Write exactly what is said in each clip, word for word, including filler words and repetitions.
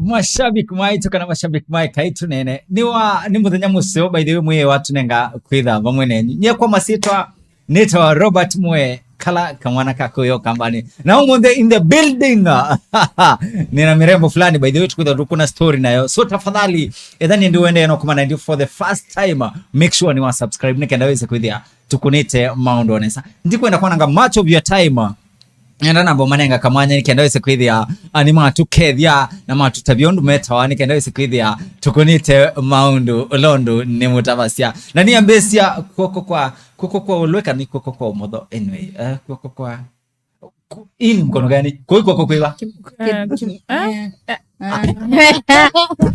Mashabiki maitũ kana mashabiki ma Ekai Tũneene, nĩ wa, nĩ mũthenya mũseo, by the way, mwĩĩ watũnenga kwĩtha vamwe nenyu. Nyie kwa masyĩtwa nĩtawa Robert Mwe, kala kamwana ka kũyo kambani. Na ũmũnthĩ in the building. Nina mirembo fulani, by the way, tukwĩtha tũkũna story nayo. So tafadhali, etha nĩ ndĩ wendee no kuma ninety for the first time, make sure nĩ wa subscribe nĩ kenda wĩse kwĩthĩa tũkũnĩte maũndũ o nesa. Ndikwenda kwananga much of your time. Nenda namba manenga kamwanya nĩ kenda wĩse kwĩthĩa, a, nĩ matũkethya na matũtavya ũndũ metawa nĩ kenda wĩse kwĩthĩa tũkũnĩte maũndũ ũla ũndũ nĩ mũtavasya. Na nĩambĩsya kw'oko kwa, kw'oko kwa ũlwe kana kw'oko kwa ũmotho? Anyway, eh, kw'oko kwa, ku-, hii ni mkono gani? Kwa hiyo kw'oko kwĩva? Kim-, eh, kim-, eh, eh, eh.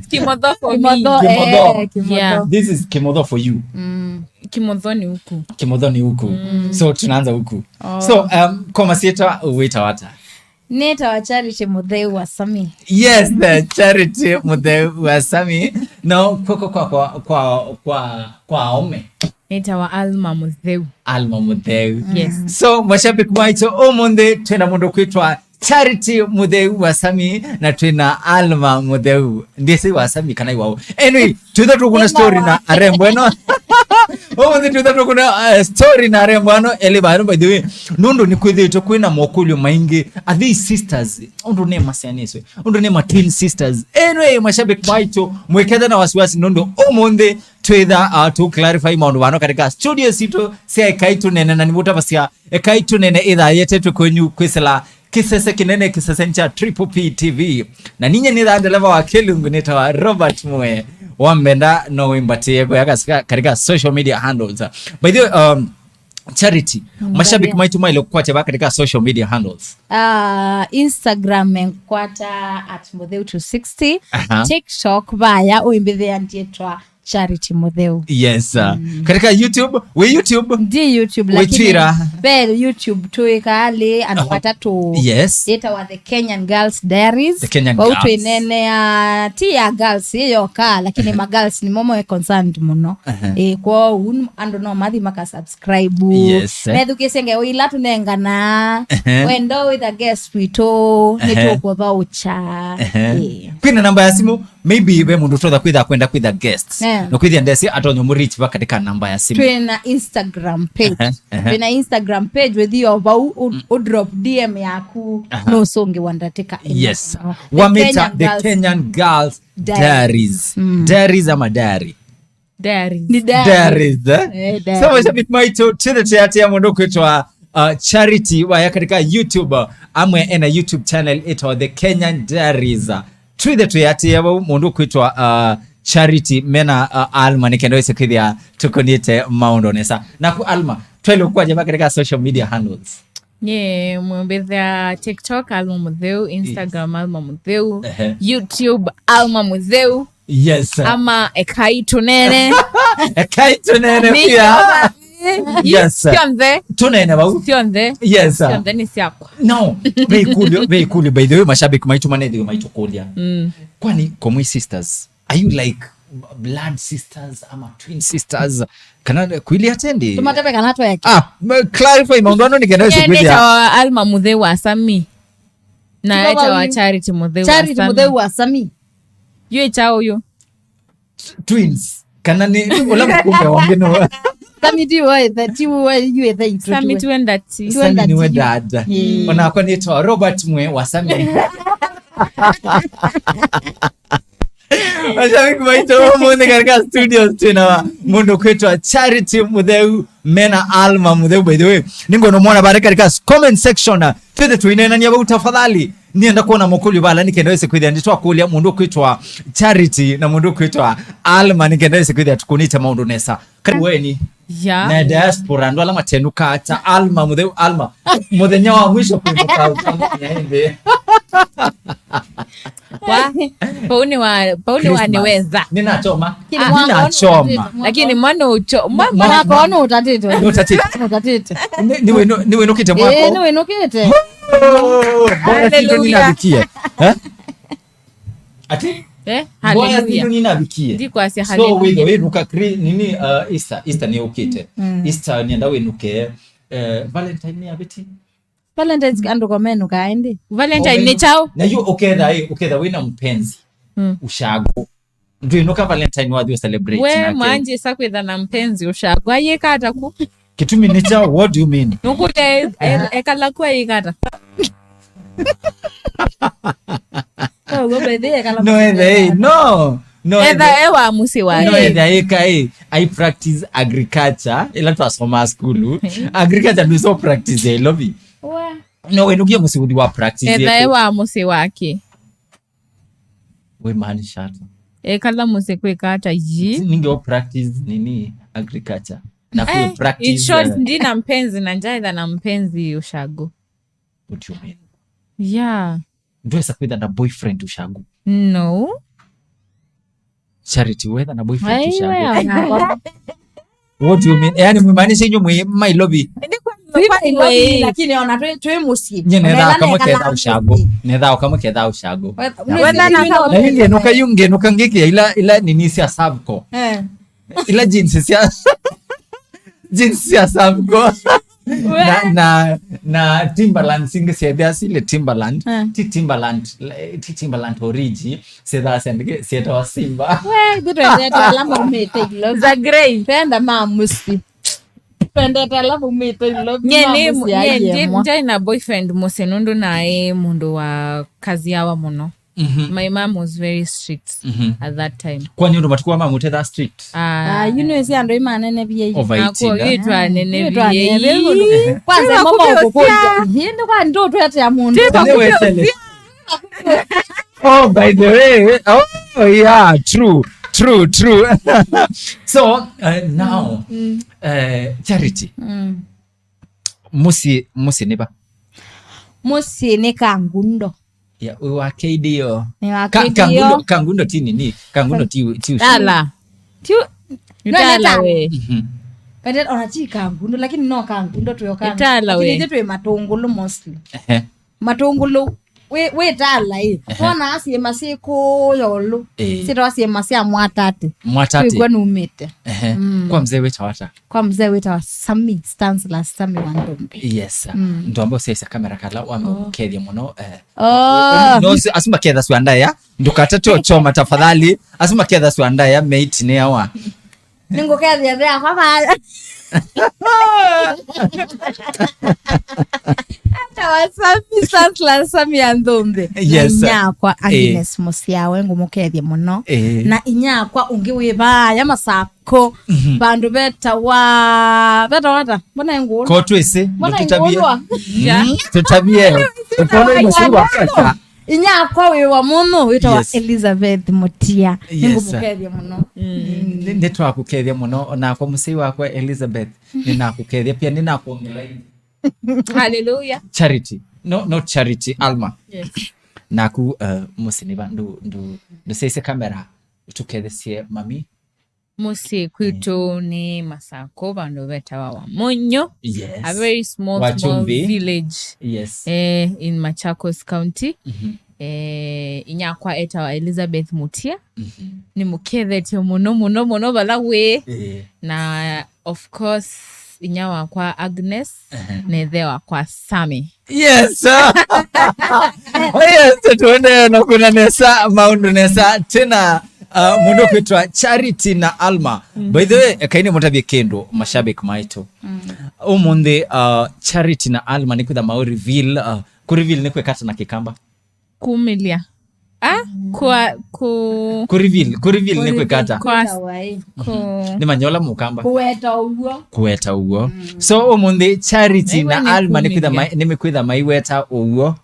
Kimotho for me. Kimotho, kimotho. Eh, kimotho. Yeah. This is kimotho for you. Mm. Kimotho ni huku. Kimotho ni huku. Mm. So tunaanza huku. Oh. So, um, kwa masyĩtwa wĩtawa ata? Nĩtawa Charity Mũtheu wa Sami. Yes, the Charity Mũtheu wa Sami. No, kw'oko kwa, kwa, kwa, kwa, kwa aũme. Nĩtawa Alma Mũtheu. Alma Mũtheu. Yes. So, mashabiki maitũ, ũmũnthĩ twĩna mũndũ kwĩtwa Charity Mũtheu wa Sami na twĩna Alma Mũtheu. Ndĩsĩ wa Sami kana iwau. Anyway, twĩtha tũkũna story na arembo eno. Ũmũnthĩ twĩtha tũkũna, uh, story na arembo ano elĩ vano, by the way. Nũndũ nĩ kwĩthĩĩtwe kwĩna mokũlyo maingĩ. Are they sisters? Ũndũ nĩ masyaniswe. Ũndũ nĩ ma twin sisters. Anyway, mashabiki maitũ, mwĩkethe na wasiwasi nũndũ ũmũnthĩ twĩtha, uh, tũ clarify maũndũ vano katika studio sitũ sya Ekai Tũneene na nĩmũtavasya Ekai Tũneene ĩthaa yetetwe kwenyu kwĩsĩla kĩsese kĩnene, kĩsese kya Triple P T V. Na ninye nĩthaa ndeleva wa kĩlungu nĩtawa Robert Mwe. Wambenda no wĩmbatĩe kũya kasika-, katika social media handles. By the way, um, Charity, mm, mashabiki maitũ maile kũkwatya va katika social media handles? Ah, Instagram enkwata at Mũtheu two sixty. Aha. TikTok vaya ũimbĩthĩa ndiĩtwa Charity Mũtheu. Yes, uh, mm, katika YouTube, we YouTube? Ndi YouTube, we lakini Twitter? Ve YouTube twĩkaa lĩ andũ, aha, atatũ. Yes. Yĩtawa The Kenyan Girls Diaries. The Kenyan Girls. Vau twĩneenea, ti ya girls ĩ yoka, lakini, aha, ma girls nĩmo me concerned mũno. Aha. Ĩ, kwoou andũ no mathi maka subscribe. Yes, eh. Methukĩsye ngeo ila tũnengana. Aha. Wendo wĩtha guest witũ, aha, nĩtũkũthaũkya. Aha. Ĩ. Kwĩna namba ya simu? Maybe ve mũndũ ũtonya kwĩtha kwenda kwĩtha guests. Yeah. Na kwĩthĩa ndesĩ atonya mũreach va katika namba ya simu. Twĩna Instagram page. Ehe, ehe. Twĩna Instagram page, wĩthĩa o vau, u-, mm, u drop D M yaku, aha, nũsũngĩwa ndatĩka ĩno. Yes. The wamĩta Kenyan The Girls Kenyan Girls Diaries. Diaries. Mm. Diaries ama diary? Diaries. Ni diary. Diaries, eh? Eh, diaries. So, mashabiki maitũ, twĩthe tũyatĩa mũndũ kwĩtwa, uh, Charity, vaya katika YouTube, uh, amwe ena YouTube channel ĩtawa The Kenyan Diaries. Twĩthe tũyatĩa vau mũndũ kwĩtwa, uh, Charity mena, uh, Alma nĩ kenda wĩse kwĩthĩa tũkũnĩte maũndũ nesa. Naku Alma, twaile kũkwatya va katika social media handles? Nyie mwĩmbĩthĩa TikTok, Alma Mũtheu, Instagram, Alma Mũtheu, ehe, YouTube, Alma Mũtheu. Yes, sir. Ama Ekai Tũneene. Ekai Tũneene pia. Yes, sir. Syonthe. Tũneene vau. Syonthe. Yes, sir. Syonthe nĩ syakwa. No, ve ikũlyo, ve ikũlyo, by the way, mashabiki maitũ manethĩwe maitũkũlya. Mm. Kwani ko mwĩ sisters? Are you like blood sisters ama twin sisters? Kana kwĩlĩ atendi? Tũmatave kana tweke. Ah, clarify maũndũ ano nĩ kenda wĩse kwĩthĩa. Nĩtawa Alma Mũtheu wa Sami. Na etawa Charity Mũtheu wa Sami. Charity Mũtheu wa Sami. Yu ĩkya ũyũ. Twins. Kana nĩ ũla mũkũmbe wangĩ no. Sami ti wa ĩthe, ti wa yu ĩthe itũ. Sami tiwe ndati. Sami nĩwe dad. Ĩĩ. Onakwa nĩtawa Robert Mwe wa Sami. Mashabiki maitũ, ũmũnthĩ katika studios twĩna mũndũ kwĩtwa Charity Mũtheu, mena Alma Mũtheu, by the way. Nĩngona mwana vale katika comment section. Twĩthe tũineenania vau tafadhali. Nĩenda kuona mũkũlyo vala nĩ kenda wĩse kwĩthĩa nĩtwakũlya mũndũ kwĩtwa Charity na mũndũ kwĩtwa Alma nĩ kenda wĩse kwĩthĩa tũkũnĩte maũndũ nesa. Karibu weni. Ya. Na diaspora, andũ ala matenũkaa ta Alma Mũtheu, Alma. Mũthenya wa mwisho kũinũka ũtamũkinya ĩndĩ. Wa, pauni wa, pauni wa Christmas. Niweza. Ninachoma. Kila mwaka. Ninachoma. Lakini mwana ucho-, mwa-, mwana wako ona utatete. Utatete. Utatete. Ni, ni wenu, ni wenu kite mwako. Eh, ni wenu kite. Oh, bora kitu ninabikie. Eh? Ati? Eh, mbona hallelujah. Sindu ninabikie. Ndikwasya so, hallelujah. Wĩthe wĩnuka Chri-, nini, uh, Easter, Easter nĩ ũkĩte. Mm. Easter nĩenda wĩnuke, eh, Valentine nĩ abĩti? Valentine's andũ ko menũkaa ĩndĩ. Valentine nĩ kyaũ? Na yu ũketha, eh, ũketha wĩna mpenzi. Mm. Ushago. Ndwĩnũka Valentine wathi ũcelebrate We nake. Mwanjĩsa kwĩtha na mpenzi ushago. Ayĩka ata ku? Kĩtumi nĩ kyaũ? What do you mean? Nũkũlya e- e- ekala ku ayĩka ata? Koguo by the way, ekala No, ethe, eh, no. No, Etha ethe. E wa mũsyĩ No, wake. ethe, eka, eh. I practice agriculture. Ila twasoma school. Agriculture ndio so practice ya Ilovi. Wa. No, wenukia mũsyĩ ũthi wa practice. Etha E Eko. Wa mũsyĩ wake. We man shut. Ekala mũsyĩ kwĩka ata yi? Ninge o practice nini agriculture. Na Eh, ku practice. in short, eh, ndina mpenzi na njaetha na mpenzi ushago. What do you mean? Yeah. Ndwesa kwĩtha na boyfriend ushago. No. Charity, wetha na boyfriend Ai, ushago. wewe, What do you mean? Yani mwimaanisha inyo mwi my lobby. Viva Nairobi, lakini ona twi twi musi. Nye netha kama ketha ushago. Netha kama ketha ushago. Wetha na Na yunge nuka yunge nuka ngiki ila ila nini sia Savco. Eh. Ila jeans sia jeans sia Savco. Na na na Timberland singe sia thia sile Timberland. Eh. Ti Timberland, eh, ti Timberland origi. Sitha sendike sieta wa Simba. We, nditwendete ala maumite ilo. Za grey. Twenda ma musi. Twendete ala maumite ilo. Nye ni mu- nye ndi- ndyaĩ na boyfriend mũsyĩ nũndũ naĩ mũndũ wa kazi yawa mũno. My mom was very strict at that time. Kwani ndo matukwa mamu tetha strict. Ah, Ah, you know si andũ imanene bia. Over nakuo eighteen, eh? Wĩtwa nene Wĩtwa nene bia. bia. Kwanza mama ukukuja. Hindi kwa ndo twete ya mundu. Tene wetele. Oh, by the way, oh yeah, true, true, true. So uh, now, uh, Charity, Mm. musi musi niba. Musi ni kangundo. Ya, we wa K D O. Ni wa Ka- K D O. Kangundo, kangundo ti nini? Kangundo ti ti ushago. Tala. Tiu. Itala we. Mhm. But then ona ti kangundo lakini no kangundo tuyo kangundo. Itala we. Lakini ithe twi matungulu mostly. Ehe. Matungulu wi wi tala i. Wona asiema si kuyo lu. Eh. Sito asiema sia mwatate. Mwatate. Kwigwa numite. Ehe. Kwa mzee weta wata. Kwa mzee witawa Sami, Stanslas Sami wa Ndombe. Yes. Ndo ambao sasa kamera kala wame ukethia muno eh. Oh. No si- asu maketha swa ndaya. Ndukatate ochoma tafadhali. Asu maketha swa ndaya mate ni awa. Ningukethia thea kwa baya. Tawa Sami, Stanslas Sami ya Ndombe. Yes. Na inyakwa Agnes Musiawe ngumukethia muno. Eh. Na inyakwa ungi wi baya Masako. Vandu vetawa vetawa ata? Mbona ngulu? Ko twese Mbona tutavie. Ngulwa? Mm, tutavie. Ukono msiba sasa. Inyakwa wi wa muno witawa Yes. Elizabeth Mutia. Yes. Ningumukethia muno. Nĩ- nĩtwakũkethya mũno onakwa mũsyai wakwa Elizabeth. Nĩnakũkethya pia nĩnakuongela. Hallelujah. Charity, no, not Charity, Alma. Yes. Naku uh, mũsyĩ nĩ va ndu ndu ndũsyaisye kamera ũtũkethesye mami. Mũsyĩ kwitũ nĩ Masako, vandũ vetawa Wamonyo. Yes. A very small, small Wachumvi. Village Yes. Eh, in Machakos County. Mhm. Eh, inyakwa etawa Elizabeth Mutia. Nĩmũkethetye mũno mũno mũno vala wĩ. Eh. Na of course inya wakwa Agnes, na ĩthe wakwa Sami. Yes. Oh, yes, tuendee na kuna nesa maundu nesa tena. Uh, mũndũ kwitwa Charity na Alma. By the way, ekaini mũtavye kĩndũ mashabiki maitũ. Ũmũnthĩ uh, Charity na Alma nĩ kwitha mau reveal uh, ku reveal nĩ kwĩkata na kĩkamba. Kumĩlya. Ah, kwa ku Ku reveal, ku reveal nĩ kwĩkata. Kwa Wai. ku Nĩ manyola mũkamba. Kuweta uguo. Kuweta uo. So ũmũnthĩ Charity Nĩwe na nĩ Alma nĩ kumĩlya. kwitha mai- nĩ kwitha maiweta ũguo.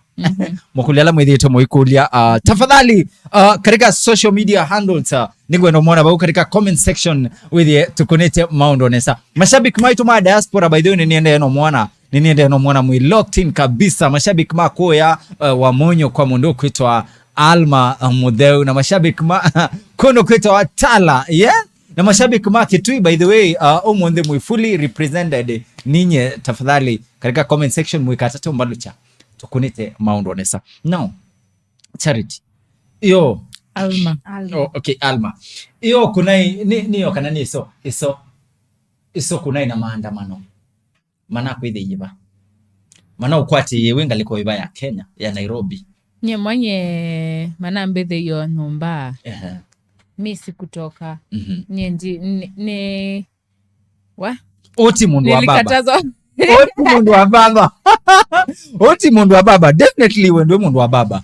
Mũkũlya ala mwĩthĩĩtwe mũikũlya uh, tafadhali uh, katika social media handles uh, nĩngwenda ũmwona vau katika comment section wĩthĩe tũkũnĩte maũndũ nesa. Mashabiki maitũ ma diaspora by the way nĩniendee no mwana nĩniendee no mwana mwĩ locked in kabisa. Mashabiki ma kũya uh, Wamonyo kwa mũndũ ũkwĩtwa Alma uh, Mũtheu na mashabiki ma kũndũ kwĩtwa Tala, yeah? Na mashabiki ma Kitui by the way uh, ũmũnthĩ mwĩ fully represented ninye tafadhali katika comment section mwĩkatate ũmbalũkya tũkũnĩte maũndũ nesa. Now Charity, yo Alma. Oh, okay, Alma, yo kunai ni niyo kana ni iso iso iso kunai na maandamano manakwĩthĩie va manaũkwatĩie wĩ ngalĩko ĩva ya Kenya ya Nairobi. Nye mwenye manambĩthĩio nyũmba. Ehe. Mi sikutoka. Mhm. Nye ndi, ni, ni, wa? Ũti mũndũ wa baba. Nilikatazwa. Ũti mũndũ wa baba. Ũti mũndũ wa baba. Definitely we ndwĩ mũndũ wa baba.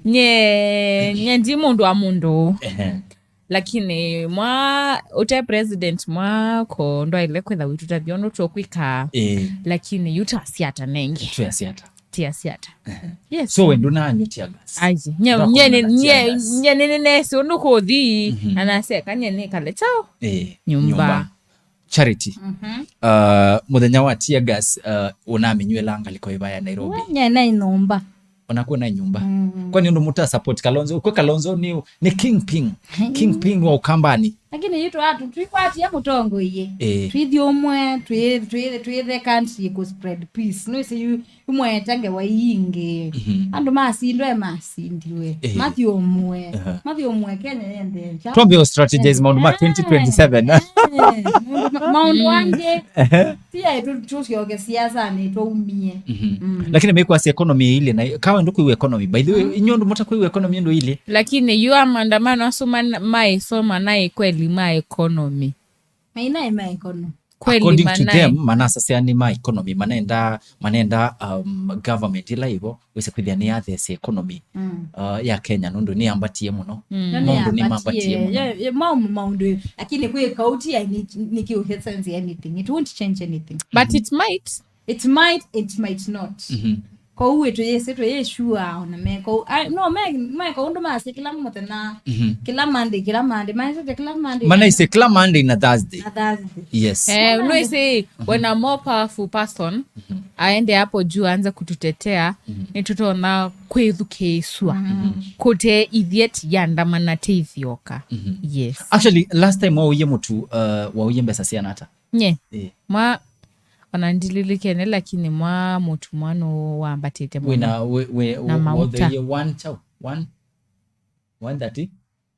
Nye, nye ndi mũndũ wa mũndũ. Ehe. Lakini mwa, ũte president mwako ndwaile kwĩtha wĩtũtavya ũndũ tũkwĩka. Eh. Lakini yu twasiata nengĩ. Twasiata. Tiasiata. Yes. So we ndũnanywa tear gas? Aje. Nye, nye, nye, nye, nye, nye, nye, nye, nesi ũndũ kũthi. Mhm. Na naseka nye nĩkale chao. Eh. Nyũmba. Nyũmba. Charity. Mhm. Uh, mũthenya wa tear gas, uh, ũnamĩnyw'ĩla ngalĩko ĩva ya Nairobi? Nye nĩ nyũmba. Onaku nĩ nyũmba. Mm. Kwani ũndũ mũta support Kalonzo? Kwĩ Kalonzo nĩ, nĩ kingpin. Kingpin wa Ukambani. Lakini yu twatu twikwatie mũtongoie. Eh. Twithi ũmwe, twi, twi, twi the country ku spread peace. No isi yu, yu mwete ngewa ingĩ. Mhm. Andũ masindwe, masindiwe. Eh. Mathi ũmwe. Aha. Mathi ũmwe Kenya yende. Twambe o strategize maũndũ ma twenty twenty-seven. Eh, maũndũ ma-, maũndũ angĩ. Ehe. Tia tu, tusyoke siasanĩ twaumie. Mhm. Mm. Lakini mekwasya economy ile na kawa ndo kwĩw'a economy. By the way, mm, inyo ndo mota kwĩw'a economy ndo ile. Lakini yu a maandamano asu man-, maisoma na kweli ma economy. Maina ma economy. Kweli. According to them, manasasya nĩ ma economy, manenda, manenda, um, government ila ivo wĩse kwĩthĩa nĩ yathesya economy, mm, uh, ya Kenya nũndũ nĩyambatie mũno. Mm. Maũndũ nĩmambatie mũno. Yeah, yeah, mau maũndũ, lakini kwĩ kauti ya nĩ, nĩ kĩũke sense anything. It won't change anything. But it might. It might, it might not. Mhm. Kou wĩtũ yĩsĩ twĩ sure ona meko. Ah, no, me, meko ũndũ masĩ kĩla mũthenya, mhm, kĩla Monday, kĩla Monday. Masĩ kĩla Monday. Mana isĩ kĩla Monday na Thursday. Na Thursday. Yes. Eh, no, isĩ, mhm, when a more powerful person, mhm, aende hapo juu aanze kututetea, mhm, nĩtũtona kwĩthukĩĩswa. Mhm. Kũte ithiet yandamana te ithyoka. Mhm. Yes. Actually, last time wauie mũtu, uh, wauie mbesa siana ata? Nye. Eh. Mwa, ona ndililikene, lakini mwa mũtu mwa nũ wambatĩte mũno. Wĩna, we, we, na mauta. Wothe one chau, one, one thirty?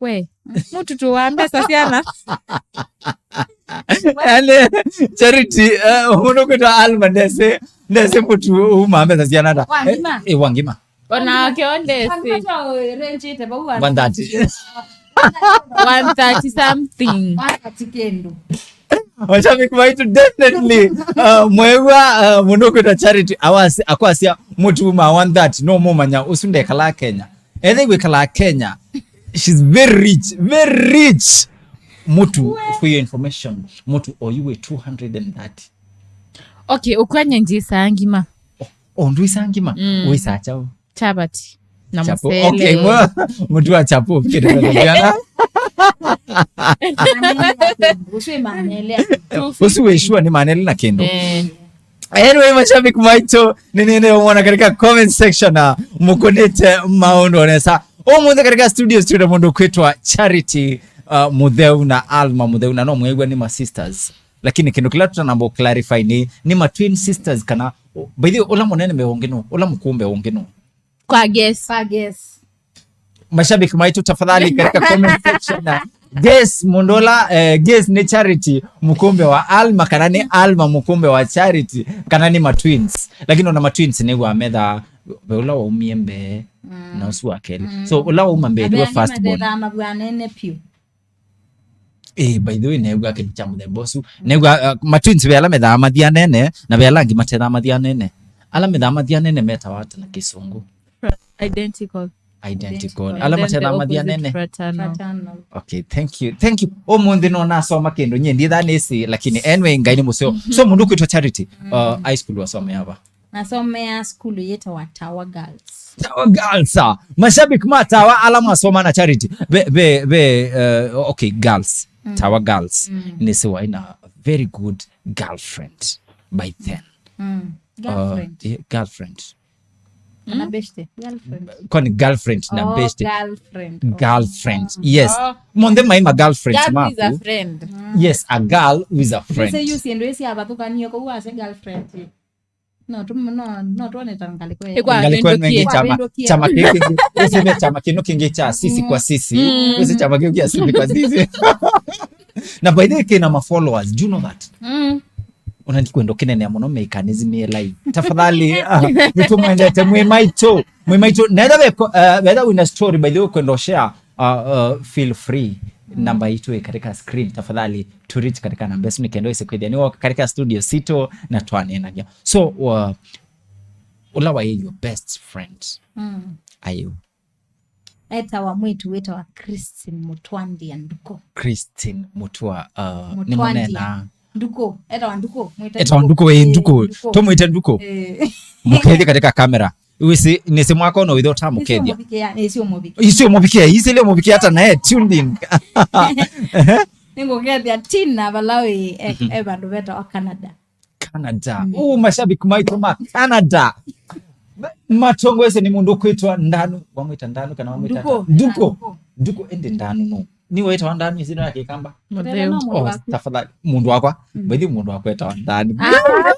We, mũtu tu wa mbesa siana. Yaani, Charity, eh, mũndũ kwĩtwa Alma ndesĩ, ndesĩ mũtu uma mbesa siana ata. Wa ngima. Eh, eh, wa ngima. Ona wake ondesi. One thirty. One thirty something. One thirty kĩndũ. Mashabiki maitũ, definitely, uh, mwĩw'a, uh, mũndũ kwĩtwa Charity awasi-, akwasya mũtu ma one thirty, no mũmanya ũsu ndekala Kenya. Ethĩwa wĩkala Kenya, she's very rich, very rich. Mũtu, for your information, mũtu oyu wĩ two hundred and thirty. Okay, ũkwanya njĩsaa ngima. O, o, ndwĩsaa ngima? Mm. Wĩsaa kyaũ? Chapati na chapo. Mũsele. Okay, mwa, mũtu wa chapo. Kĩndũ kĩndũ. Ũsu wĩ sure nĩ manele na kĩndũ. Eh. Anyway, mashabiki maitũ, nĩ nĩ nĩ mwana katika comment section na mũkũnĩte maũndũ onesa. Ũmũnthĩ katika studio, studio mũndũ kwĩtwa Charity, uh, Mũtheu na Alma Mũtheu, na no mwĩw'a nĩ ma sisters. Lakini kĩndũ kĩla tũtanamba clarify nĩ, nĩ ma twin sisters kana, by the way, ũla mũnene me ũngĩ nũ, ũla mũkũmbe ũngĩ nũ? Kwa guess. Kwa guess. Mashabiki maitũ, tafadhali katika comment section na guess mũndũ ũla, eh, guess nĩ Charity mũkũmbe wa Alma kana nĩ Alma mũkũmbe wa Charity kana nĩ ma twins. Lakini ona ma twins nĩ wa metha ve ũla waumie mbee, mm, na ũsu wa kelĩ. Mm. So ũla wauma mbee nĩwe first born. Mavua nene piũ. Eh, by the way, neew'a kĩndũ kya mũthemba ũsu. Neew'a, uh, ma twins ve ala methaa mathianene, na ve ala angĩ matethaa mathianene. Ala methaa mathianene metawa ata na Kĩsũngũ? Identical. Identical. Identical. Ala matethaa mathianene? Fraternal. Fraternal. Okay, thank you. Thank you. Ũmũnthĩ no nasoma kĩndũ nyie ndithaa nĩsĩ, lakini anyway, Ngai nĩ mũseo. So, mũndũ kwĩtwa Charity, uh, high school wasomea va? Nasomea skulu yĩtawa Tawa Girls. Tawa Girls, ah. Mashabiki ma Tawa ala mwasoma na Charity. Ve, ve, ve, uh, okay, girls. Mm. Tawa Girls. Mm. Nĩsĩ waĩ na very good girlfriend by then. Mm. Uh, girlfriend. Yeah, girlfriend. Kana beshte. Girlfriend. Kwani girlfriend na beshte? Oh, girlfriend. Oh. Girlfriend. Yes. Oh. Monthe maĩ ma girlfriends maku. Girl is a friend. Mm. Yes, a girl who is a friend. Nĩsĩ yu syĩndũ ĩsĩ avathũkanie kũu ase girlfriend. No, tum-, no, no, tuone ta ngalĩko ĩyo. Ĩkwa ngalĩko ĩno ĩngĩ vĩndũkie. Chama, vĩndũkie. Chama kĩu kĩngĩ. Ũseme chama kĩno kĩngĩ cha sisi kwa sisi. Mm. Ũseme chama kĩu kĩa sisi kwa sisi. Na by the way, kĩna ma followers. Do you know that? Mm. Ona ndikwenda ũkĩnenea mũno, mekanizimie live. Tafadhali, ah, nĩtũmwendete mwĩ maitũ, mwĩ maitũ. Na etha weko, eh, wetha wĩna story, by the way, kwenda share, ah, ah, feel free. Namba itũ ĩ katika screen. Tafadhali, to reach katika namba ĩsu nĩkenda wĩse kwĩthĩa nĩwoka katika studio sitũ na twaneenania. So, uh, ũla waĩ your best friend. Mm. Ayo. Etawa mwĩtu wĩtawa Christine Mũtwandia Nduko. Christine Mũtua, uh, Mũtwandia. Nĩmũnena. Nduko, etawa Nduko, mwĩte Etawa Nduko. Nduko, ĩ, Eh, Nduko. Nduko. Tũmwĩte Nduko. Eh. Mũkethie katika kamera. Wĩsĩ, nĩsĩ mwaka ũno wĩthe ũtamũkethia. Nĩsĩ ũmũvikĩa, nĩsĩ ũmũvikĩa. Icio mũvikĩa, icio leo mũvikĩa hata naye tuned in. Nĩngũkethia Tina vala wĩ, e, e vandũ vetawa Canada. Canada. Mm. Oh, mashabiki maitũ ma Canada. Matongoese nĩ mũndũ kwĩtwa Ndanu, wamwĩta Ndanu kana wamwĩta Nduko. Nduko. Nduko. Nduko, ende Ndanu no. Nĩ wĩtawa Ndanu, ĩsĩ ya Kĩkamba? Mũtheu. Oh, tafadhali. Mũndũ wakwa. Mm. By the way, mũndũ wakwa etawa Ndanu. Ah.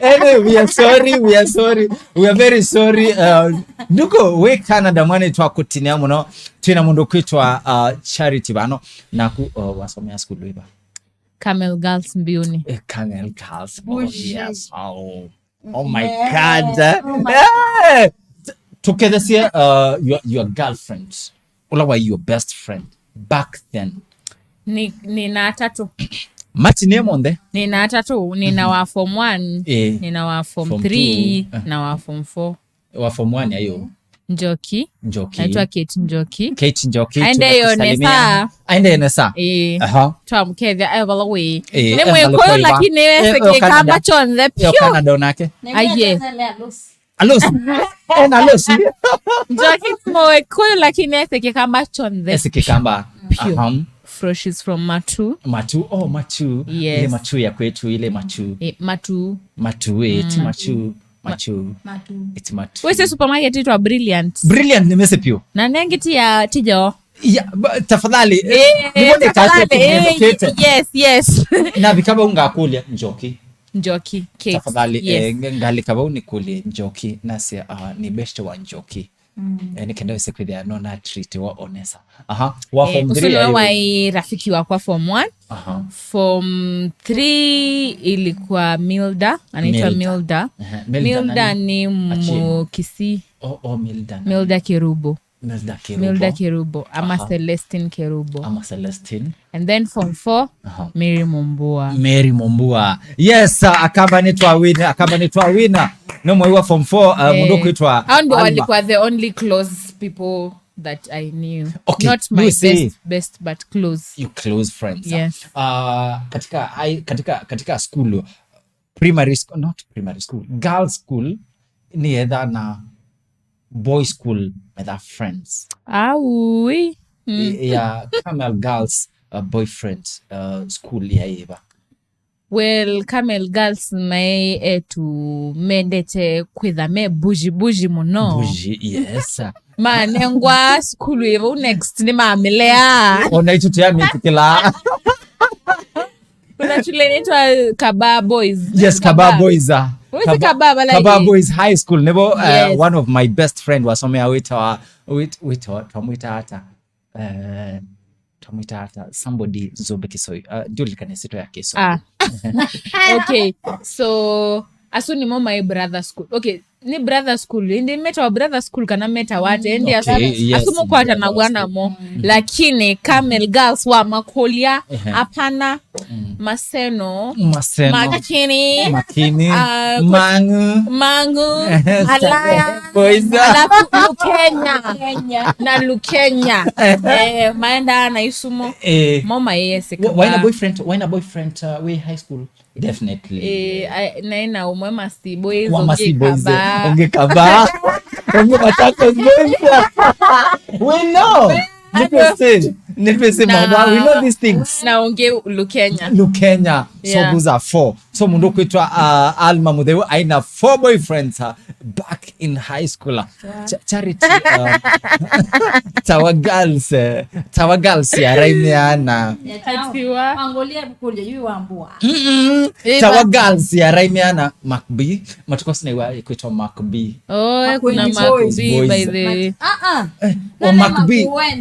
Anyway, we are sorry, we are sorry. We are very sorry. Uh, Nduko, wĩ Canada, mwana twakũtinĩa mũno. Twĩna mũndũ kwĩtwa, uh, Charity vano. Naku, uh, wasomea school wĩva? Camel Girls Mbiuni. Eh, Camel Girls. Oh, Bushi. Yes. Oh. Oh my God. Oh my Eh! Tũkethesye, uh, your, your girlfriend. Ũla wa your best friend back then. Nĩ, nĩna atatũ. Mati nĩ monthe? Nĩna atatũ, nĩna wa form one, Eh. nĩna wa form Form three, two. Eh. na wa form four. Wa form one ayo. Njoki. Njoki. Naitwa Kate Njoki. Kate Njoki, aende yone tunakusalimia. Saa. Aende yone saa. Eh. Aha. Twamũkethya, eh, vala wĩ. Eh, nĩ eh, Mwĩkũyũ, lakini eh, ese eh, Kĩkamba Canada. Kyonthe. Yo pyo. Canada onake. Aye. Alosi. Ena Alosi. Njoki nĩ Mwĩkũyũ, lakini ese Kĩkamba kyonthe. Ese Kĩkamba. Pyo. Aha. Fro-, she's from Matu. Matu. Oh, Matu. Yes. Ile Matu ya kwetu, ile Matu. Eh, Matu. Matu, eh, ti Matu. Machu. Machu. It's Machu. Wĩsĩ supermarket ĩtwa Brilliant. Brilliant nĩ mese pio. Na nengĩ ti ya, ti yo. Ya, ba-, tafadhali. Eh, nĩwone tafadhali, kasi eh, nĩndũkĩte. Yes, yes. Na vikaba ungakũlya Njoki. Njoki, Kate. Tafadhali, yes. Eh, ngalika vau nĩkũlye Njoki, nasya, ah, nĩ best wa Njoki. Mm. Eh, nĩkenda wĩse kwĩthĩa nona treat wa Onesa. Aha. Wa form three, ũsu nĩwe waĩ rafiki wakwa form one. Aha. Form three ilikuwa Milda, anaitwa Milda. Milda. Aha. Milda nani? Ni Achieng. Mkisii. Oh, oh, Milda nani? Milda Kerubo. Milda Kerubo. Milda Kerubo, ama Celestine Kerubo. Ama Celestine. And then form four, Aha. Mary Mumbua. Mary Mumbua. Yes, uh, akamba nĩtwawina, akamba nĩtwawina. No mwe wa form four, uh, mũndũ kwĩtwa Alma. Hao ndio walikuwa the only close people that I knew. Okay, not my best, best, but close. You close friends. Yes. Uh, katika, I, katika, katika school, primary school, not primary school, girls school, nĩ etha na boy school, etha friends. Aui. Mm. Ya Camel Girls, uh, boyfriend, uh, school ya ĩva? Well, Camel Girls maĩ etu mendete kwĩtha me bougie bougie mũno. Bougie, yes. Manengwa sukulu ĩvau next nĩ mamĩlea. Ona itũ tũyamĩtĩkĩla. Kuna shule inaitwa Kabaa Boys. Yes, Kabaa Boys, ah. Wĩsĩ Kabaa, Kabaa, Kabaa Boys High School. Nĩvo, uh, yes. One of my best friend wasomea wĩtawa, wĩt-, wĩtawa, twamwĩta ata? Eh, twamwĩta ata? Somebody Nzũmbĩ Kĩsoi. Ah, ndiũlikana ĩsyĩtwa ya Kĩsoi. Ah. Okay. So, asu nĩmo my brother school. Okay, nĩ brother school. Ĩndĩ metawa brother school kana metawa ate? Ĩndĩ asu, okay, yes, asu mũkwatanagwa namo. Mm. Lakini Camel Girls wa makũlya, ehe, apana. Mm. Maseno. Maseno. Makini. Makini. Ah, Mang'u. Mang'u. Alliance. Boys. Alafu Lukenya. Na Lukenya. Eh, maenda na Isumo. Eh. Moma yese. Wa-, waina boyfriend, waina boyfriend, uh, wĩ high school? Definitely. Eh, ai, naina ũmwe Masi Boys, wa Masi Boys, Kabaa. Ũngĩ Kabaa. Ũngĩ Machakos Boys. We know. Nĩtwĩsĩ, nĩtwĩsĩ maũndũ. We know these things. Na ũngĩ Lukenya. Lukenya. So, yeah, those are four. So, mũndũ kwĩtwa, uh, Alma Mutheu aina four boyfriends, uh, back in high school. Cha- Charity, um, Tawa Girls, eh, Tawa Girls ya Raimiana. Atiwa. Angolia kũlya yu wambua. Mm-mm. Tawa Girls ya Raimiana Macb. Matukosi na iwa ikwitwa Macb. Oh, kuna Macb, by the way. Ah ah. Oh, Macb.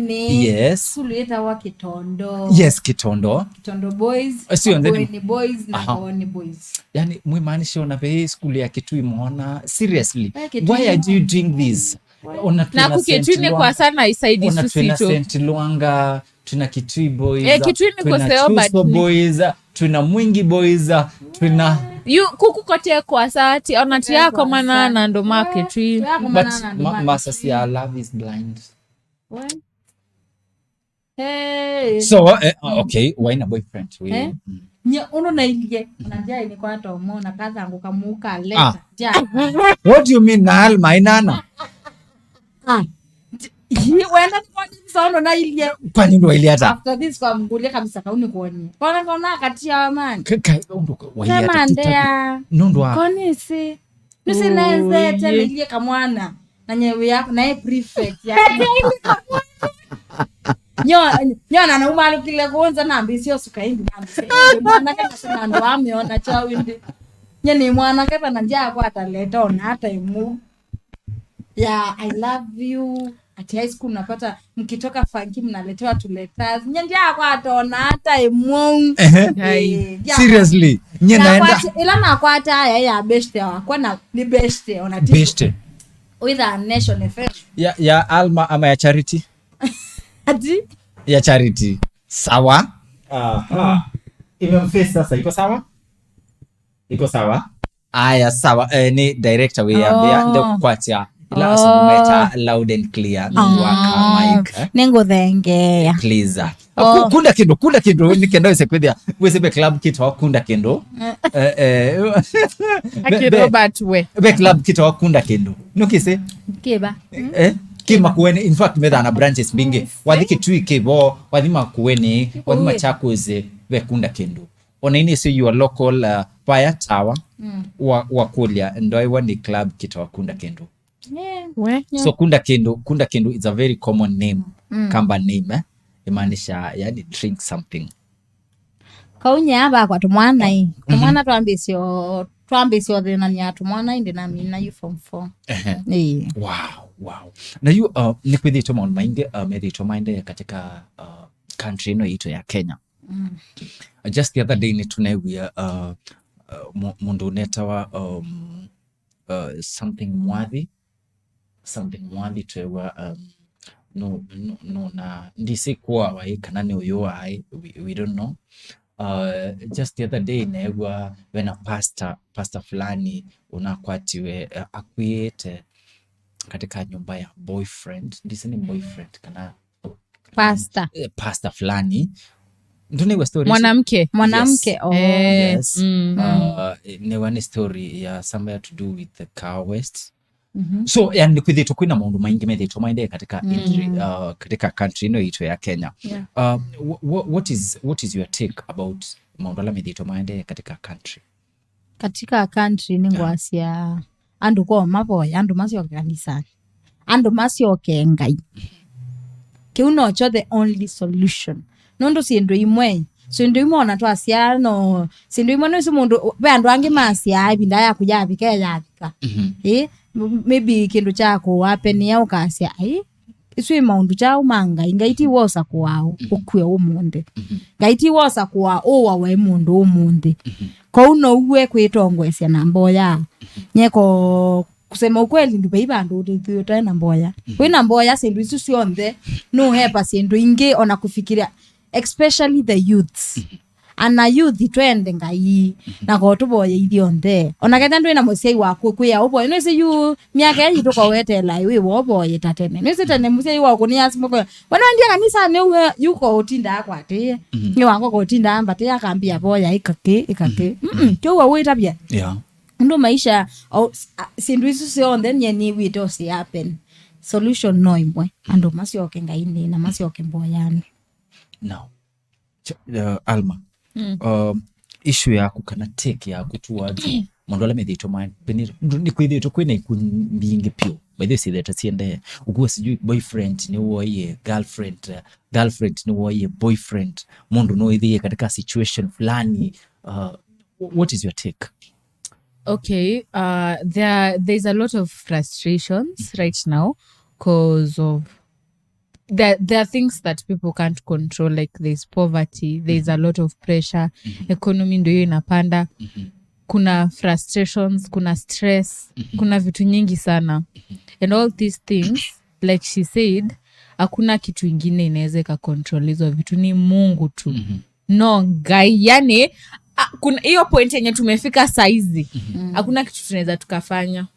Yes. Sulu yetawa Kitondo. Yes, Kitondo. Kitondo boys. Eh, sio, then- Makueni boys na Kooni boys. Yani mwimaanisha ona ve school ya Kitui mwana seriously? Eh, Kitui. Why are you doing this? Ona Na kukitwine kwa sana isaidi ona twina susito. Saint Luanga, twina Kitui boys. Eh, Kitui ni twina kuseo, but Chuso ni- boys, twina Mwingi boys, twina Yu kuku kote kwa sati ona tiako manana ndo makitwi. But ma- masasi ya love is blind. Hey. So, eh, uh, okay, why na boyfriend? We, Eh? mm. Nye ũndũ nailie na njai nĩ kwata ũmona kathangu kamuka Ah. leta ja. What do you mean na Alma inana? Ah. Yi wenda kwa nini sono nailie? Kwani ndo ile hata? After this kwa mgulia kabisa kauni kuonie. Kona kona katia wa man. Kaka ndo kwa ile Sema hata. Ndea. Nundwa. Koni si. Nusinezete nailie kamwana. Na nyewe yako naye prefect ya. Nyo nyo na naumalukile kunza na mbisi osuka indi na mbisi. Mwana kana sana ndo ameona chawindi. Nye ni mwana kana na njia kwa taleta ona hata imu. Yeah, I love you. At high school napata mkitoka funky mnaletewa tuletas. Nye ndia kwa tona hata imu. Ehe. Ai. Eh, yeah. Seriously. Nye naenda Nakwata- ila nakwata aya ya beshte wakwa na ni beshte ona ti beshte. With a nation F M. Ya, ya Alma ama ya Charity? Ati Ya Charity. Sawa. Aha. Imemface sasa, iko sawa? Iko sawa? Aya, sawa. Eh, ni director we ya Oh. ya ndo kwatia. Ila Oh. asumeta loud and clear. Ni waka mic. Eh? Ninguthengeea. Please. Oh. Ku- kunda kindu, kunda kindu, ni kenda wese kwithia. Wese be club kit wa kunda kindu. Eh, eh. Aki Be- be- Robert we. Be club kit wa kunda kindu. Nukise? Kiba. Eh? Ki Makueni, in fact, metha na branches mbingi. Wathi Kitui kibo, wathi Makueni, wathi Ui. Machakos, ve kunda kindu. Ona ini si your local, uh, paya tawa, wa, wa kulia, ndo iwa ni club kit wa kunda kindu. Yeah. We. So kunda kindu, kunda kindu is a very common name, Kamba name, eh? Imaanisha, yani, drink something. Kaunye aba kwa tumwana i. Tumwana twambisio twambisio thinania tumwana indi na mina yu form four. Ehe. Ii. Wow, wow. Na yu, uh, ni kwithitwe maundu maingi, uh, methitwe maendee katika, uh, country ino yitu ya Kenya. Uh, just the other day ni tunewie, uh, uh, mu- mundu unetawa, um, uh, something Mwathi, something Mwathi twewa, um, no, no, no, na ndisi kuwa wai kana ni uyu wai, we, we don't know. Uh, just the other day newa wena pastor, pastor fulani unakwatiwe, uh, akwite katika nyumba ya boyfriend, ndisi ni boyfriend kana Pastor. Eh, pastor fulani. Ndunaiwa story icio? Mwanamke. Mwanamke. Oh. Eh, Yes. Mm. Uh, newa ni story ya somewhere to do with the car waste. So yani kwithitwe kwina maundu maingi methitwe maendee katika indri- uh, katika country ino yitu ya Kenya. Yeah. Uh, wh- wh- what is, what is your take about maundu ala methitwe maendee katika country? Katika country ni ngwasya andu kwa mavoya andu masyoke kanisani andu masyoke Ngai. Kiu nocho the only solution. Nundu syindu imwe syindu imwe ona twasya no syindu imwe nisi mundu ve andu angi masyaa ivinda yaku yavika yavika. Ĩ, m- maybe kindu kya kuwapenia ukasya ai isu i maundu kyaũ ma Ngai. Ngai ti wosa kũaa ũkue ũmũnthĩ. Ngai ti wosa kũaa ũwa waĩ mũndũ ũmũnthĩ. Kwoou nouwe kwĩtongoesya na mboya. Nyeko kusema ukweli nduvei vandũ ũtethio ũtae na mboya. Wĩ na mboya syĩndũ isu syonthe nũhepa syĩndũ ingĩ ona kufikiria, especially the youths. Ana youth twende Ngai na ko tũvoye ithyonthe. Ona ketha ndwĩ na mũsyai waku kwĩa ũvoye. Nĩsĩ yu myaka ĩĩ yitũ kowetela wĩ wovoye ta tene. Nĩsĩ tene mũsyai waku nĩ asimũkoya. Wana ndia kanisa nĩ uwe yu ko ũtindaa kwatĩe. Nĩ wako ko ũtindaa mbatĩe akambia voya ikakĩ ikakĩ. Mm. Kyo wa wĩtavya. Yeah. Ũndũ maisha o- s- a- syĩndũ isu syonthe nyie nĩw'ĩte ose happen. Solution no ĩmwe. Andũ masyoke Ngainĩ na masyoke mboyanĩ. Now, Ch- uh, Alma, um, issue yaku kana take yaku towards Maũndũ ala methĩĩtwe ma-, nĩ kwĩthĩĩtwe kwĩ na ikundi mbingĩ piũ. By the way, syĩthĩĩtwe siendee. Ũkua sijui boyfriend nĩwoie girlfriend, uh, girlfriend nĩwoie boyfriend. Mũndũ no ĩthĩe katika situation fulani. Uh, wh-, what is your take? Okay, uh, there, there's a lot of frustrations right now 'cause of there, there are things that people can't control, like there's poverty, there's a lot of pressure, economy ndio hiyo inapanda, kuna frustrations, kuna stress, kuna vitu nyingi sana. And all these things, like she said, hakuna kitu ingine inaweza ika control hizo vitu, ni Mungu tu. No Ngai, yani, a-, kuna hiyo point yenye tumefika saizi, hakuna kitu tunaweza tukafanya,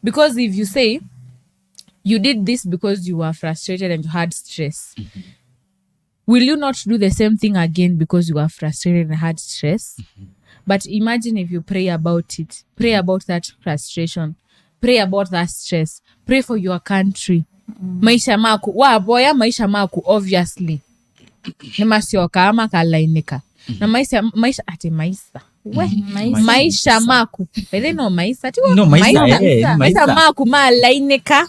because if you say you did this because you were frustrated and you had stress, will you not do the same thing again because you are frustrated and had stress? But imagine if you pray about it, pray about that frustration, pray about that stress, pray for your country. Maisha maku, wavoya maisha maku, obviously, nĩmasyokaa makalainĩka. Na maisha, maisha, ati maisha. We, maisha maku. By the way, no maisha, ti wa-, No, maisha, maisha, eh, maisha maisha. Maku malainĩka.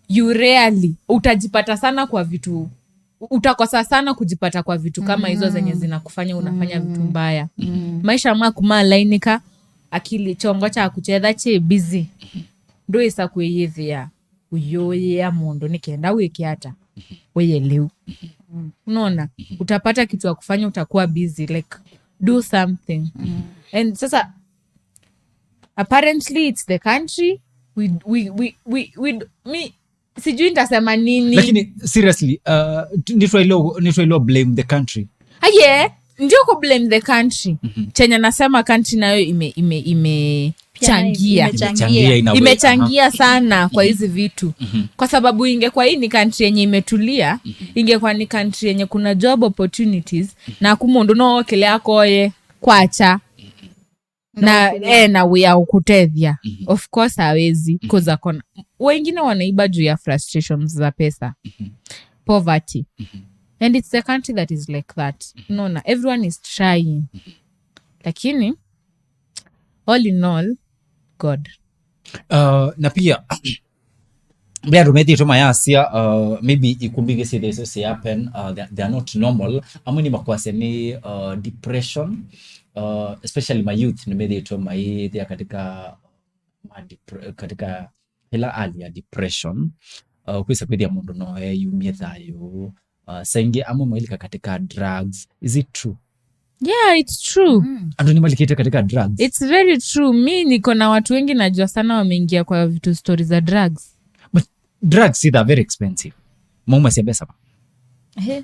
You rarely, utajipata sana kwa vitu, utakosa sana kujipata kwa vitu kama hizo zenye zinakufanya unafanya vitu mbaya. Maisha maku malainĩka, akili, chongo cha kuchetha chi busy. Ndwĩsa kwĩyĩthĩa ũyũyĩa mũndũ nĩ kenda wĩke ata, wĩye lĩu. Unaona? Utapata kitu ya kufanya, utakuwa busy, like, do something. And sasa, apparently it's the country. We, we, we, we, we, me, sijui nitasema nini. Lakini seriously, uh, t-, nitwailo, nitwailo blame the country. Aye, ndio ku blame the country. Chenye nasema, country nayo ime, ime, imechangia. Imechangia in a way, imechangia sana kwa hizi vitu. Kwa sababu ingekuwa hii ni country yenye imetulia, ingekuwa ni country yenye kuna job opportunities, na ku mũndũ no okĩle akoye kwacha na, na wĩa ũkũtethya. Of course hawezi, 'cause akona, wengine wanaiba juu ya frustrations za pesa. Poverty. And it's the country that is like that. Unaona, everyone is trying. Lakini, all in all, God. Uh, na pia, mbea andũ methĩĩtwe mayasya, uh, maybe ikundi ingĩ syĩthĩĩtwe si happen, uh, they, they are not normal. Amwe nĩ makwasya nĩ, uh, depression, uh, especially my youth nĩmethĩĩtwe maithĩa katika ma depre-, katika ĩla hali ya depression. Uh, kwĩsa kwĩthĩa mũndũ no eyumye thayũ. Uh, saa ingĩ amwe mailika katika drugs. Is it true? Yeah, it's true. Andũ nĩmalikĩte katika drugs. It's very true. Mi niko na watu wengi najua sana wameingia kwa vitu, stories za drugs. But drugs, see, they're very expensive. Mauma sia mbesa ba. Ehe.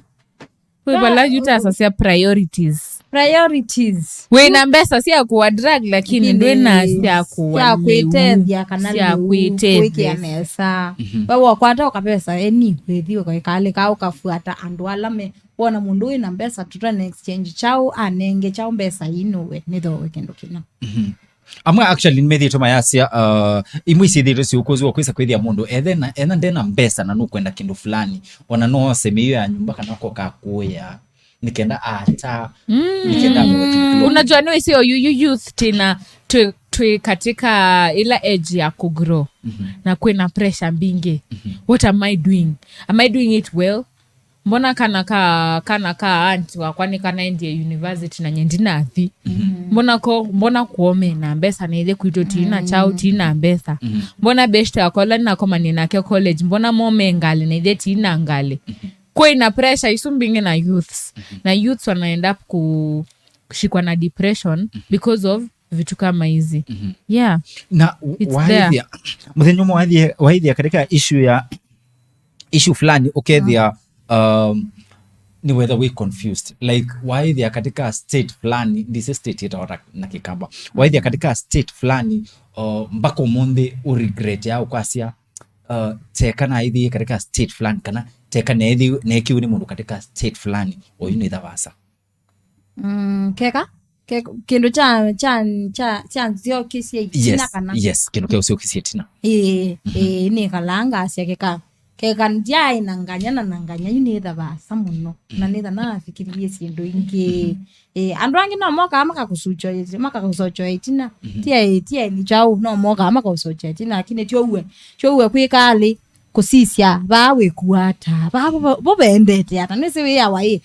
Wĩ vala yutasasya priorities. Priorities. Wĩna mbesa sya kũwa drug, lakini ndwĩna sya kũwa lĩu. Sya kwĩtethya kana sya lĩu kwĩtethya. Kwĩkĩa mesa. We wakwata ũkapesa eni, wĩthi ũkaĩkalĩka ũkafuata andũ ala me, wona mũndũ wĩna mbesa, tũtwene exchange kyaũ, anenge kyaũ mbesa ii nũwe, nĩthowe kĩndũ kĩna. Amwe actually nĩmethĩĩtwe mayasya, uh, imwe isyĩthĩĩtwe syũkũzĩwa kwĩsa kwĩthĩa mũndũ ethe na, ena ndena mbesa na nũkwenda kĩndũ fulani, ona no ose mĩio ya nyũmba kana koka kũya nĩkenda ata, nĩkenda athooe kĩndũ kĩla. Unajua nĩ wĩsĩ oyu yu youth tina twĩ, twĩ katika ila age ya kugrow na kwĩna pressure mbingĩ. What am I doing? Am I doing it well? Mbona kana ka, kana ka aunt wakwa nĩ kanaendie university na nye ndinathi? Mbona ko, mbona kuome na mbesa na ithe kwitũ tina chao, tina mbesa? Mbona beshte wakwa ũla nĩnakomanie nake college, mbona mome ngalĩ na ithe tina ngalĩ? Kwĩna pressure isu mbingĩ na youths. Na youths wana end up ku-, kushikwa na depression because of vitu kama hizi. Yeah. Na it's there. Waithia, mũthenya ũmwe waithia, waithia katika issue ya issue fulani, ũkethĩa, um, nĩ whether we confused. Like, waithia katika state fulani, ndise state ĩtawa na Kĩkamba. Waithia katika state fulani, uh, mpaka ũmũnthĩ ũregret ya ũkwasya, uh, teka naithie katika state fulani, kana teka nethi-, nekiwe nĩ mũndũ katika state fulani, oyu nĩ thavasa. Mm, keka? Ke-, kĩndũ kya, kya, kya, kya nzĩokĩsye itina. Yes, kana? Yes, kĩndũ kya ũsyokĩsye itina. Ĩĩ, ĩĩ, nĩkalaa ngasya keka. Keka ndyaĩ na nganya na na nganya, yu nĩtha vaasa mũno. Na nĩtha nafikiririe syĩndũ ingĩ. Eh, andũ angĩ no mokaa makakũsochoe-, makakũsochoa ĩtina. Tia, tia nĩ kyaũ, no mokaa makakũsochoa ĩtina, lakini tyo ũe, tyo ũe kwĩka alĩ, kũsisya, vaa wĩkua ata, vaa vo, vo, vo vendete ata, nĩsĩ wĩawa ĩ.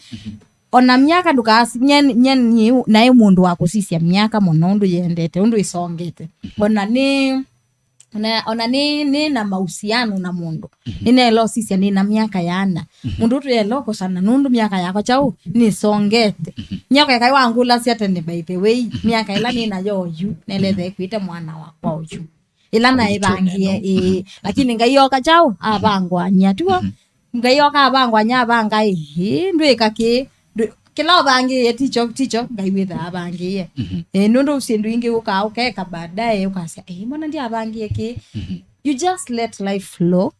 Ona myaka ndũkasi-, nye, nye nĩ, naĩ mũndũ wa kũsisya myaka mũno, ũndũ yendete, ũndũ ĩsongete. Ona nĩ, ona, ona nĩ, nĩ na mahusiano na mũndũ. Nĩneela ũsisya nĩ na myaka yana. Mũndũ ũtũyeela ũkosana nũndũ myaka yakwa kyaũ nĩsongete. Nyoka ĩkaĩ wangũlasya tene, by the way, myaka ĩla nĩ nayo oyu, nelethee kwĩte mwana wakwa oyu. Ĩla naĩvangie, ĩĩ, lakini Ngai oka kyaũ, avangwany'a, tiw'o? Ngai oka avangwany'a, avanga, ĩĩ, ndwĩka kĩ, ndwĩ-, kĩla ũvangĩĩe, tikyo, tikyo, Ngai wĩthaa avangĩĩe. Ĩĩ, nũndũ syĩndũ ingĩ ũkaa ũkeka baadaye, ũkasya, "Ĩĩ, mbona ndyavangie kĩ?" You just let life flow.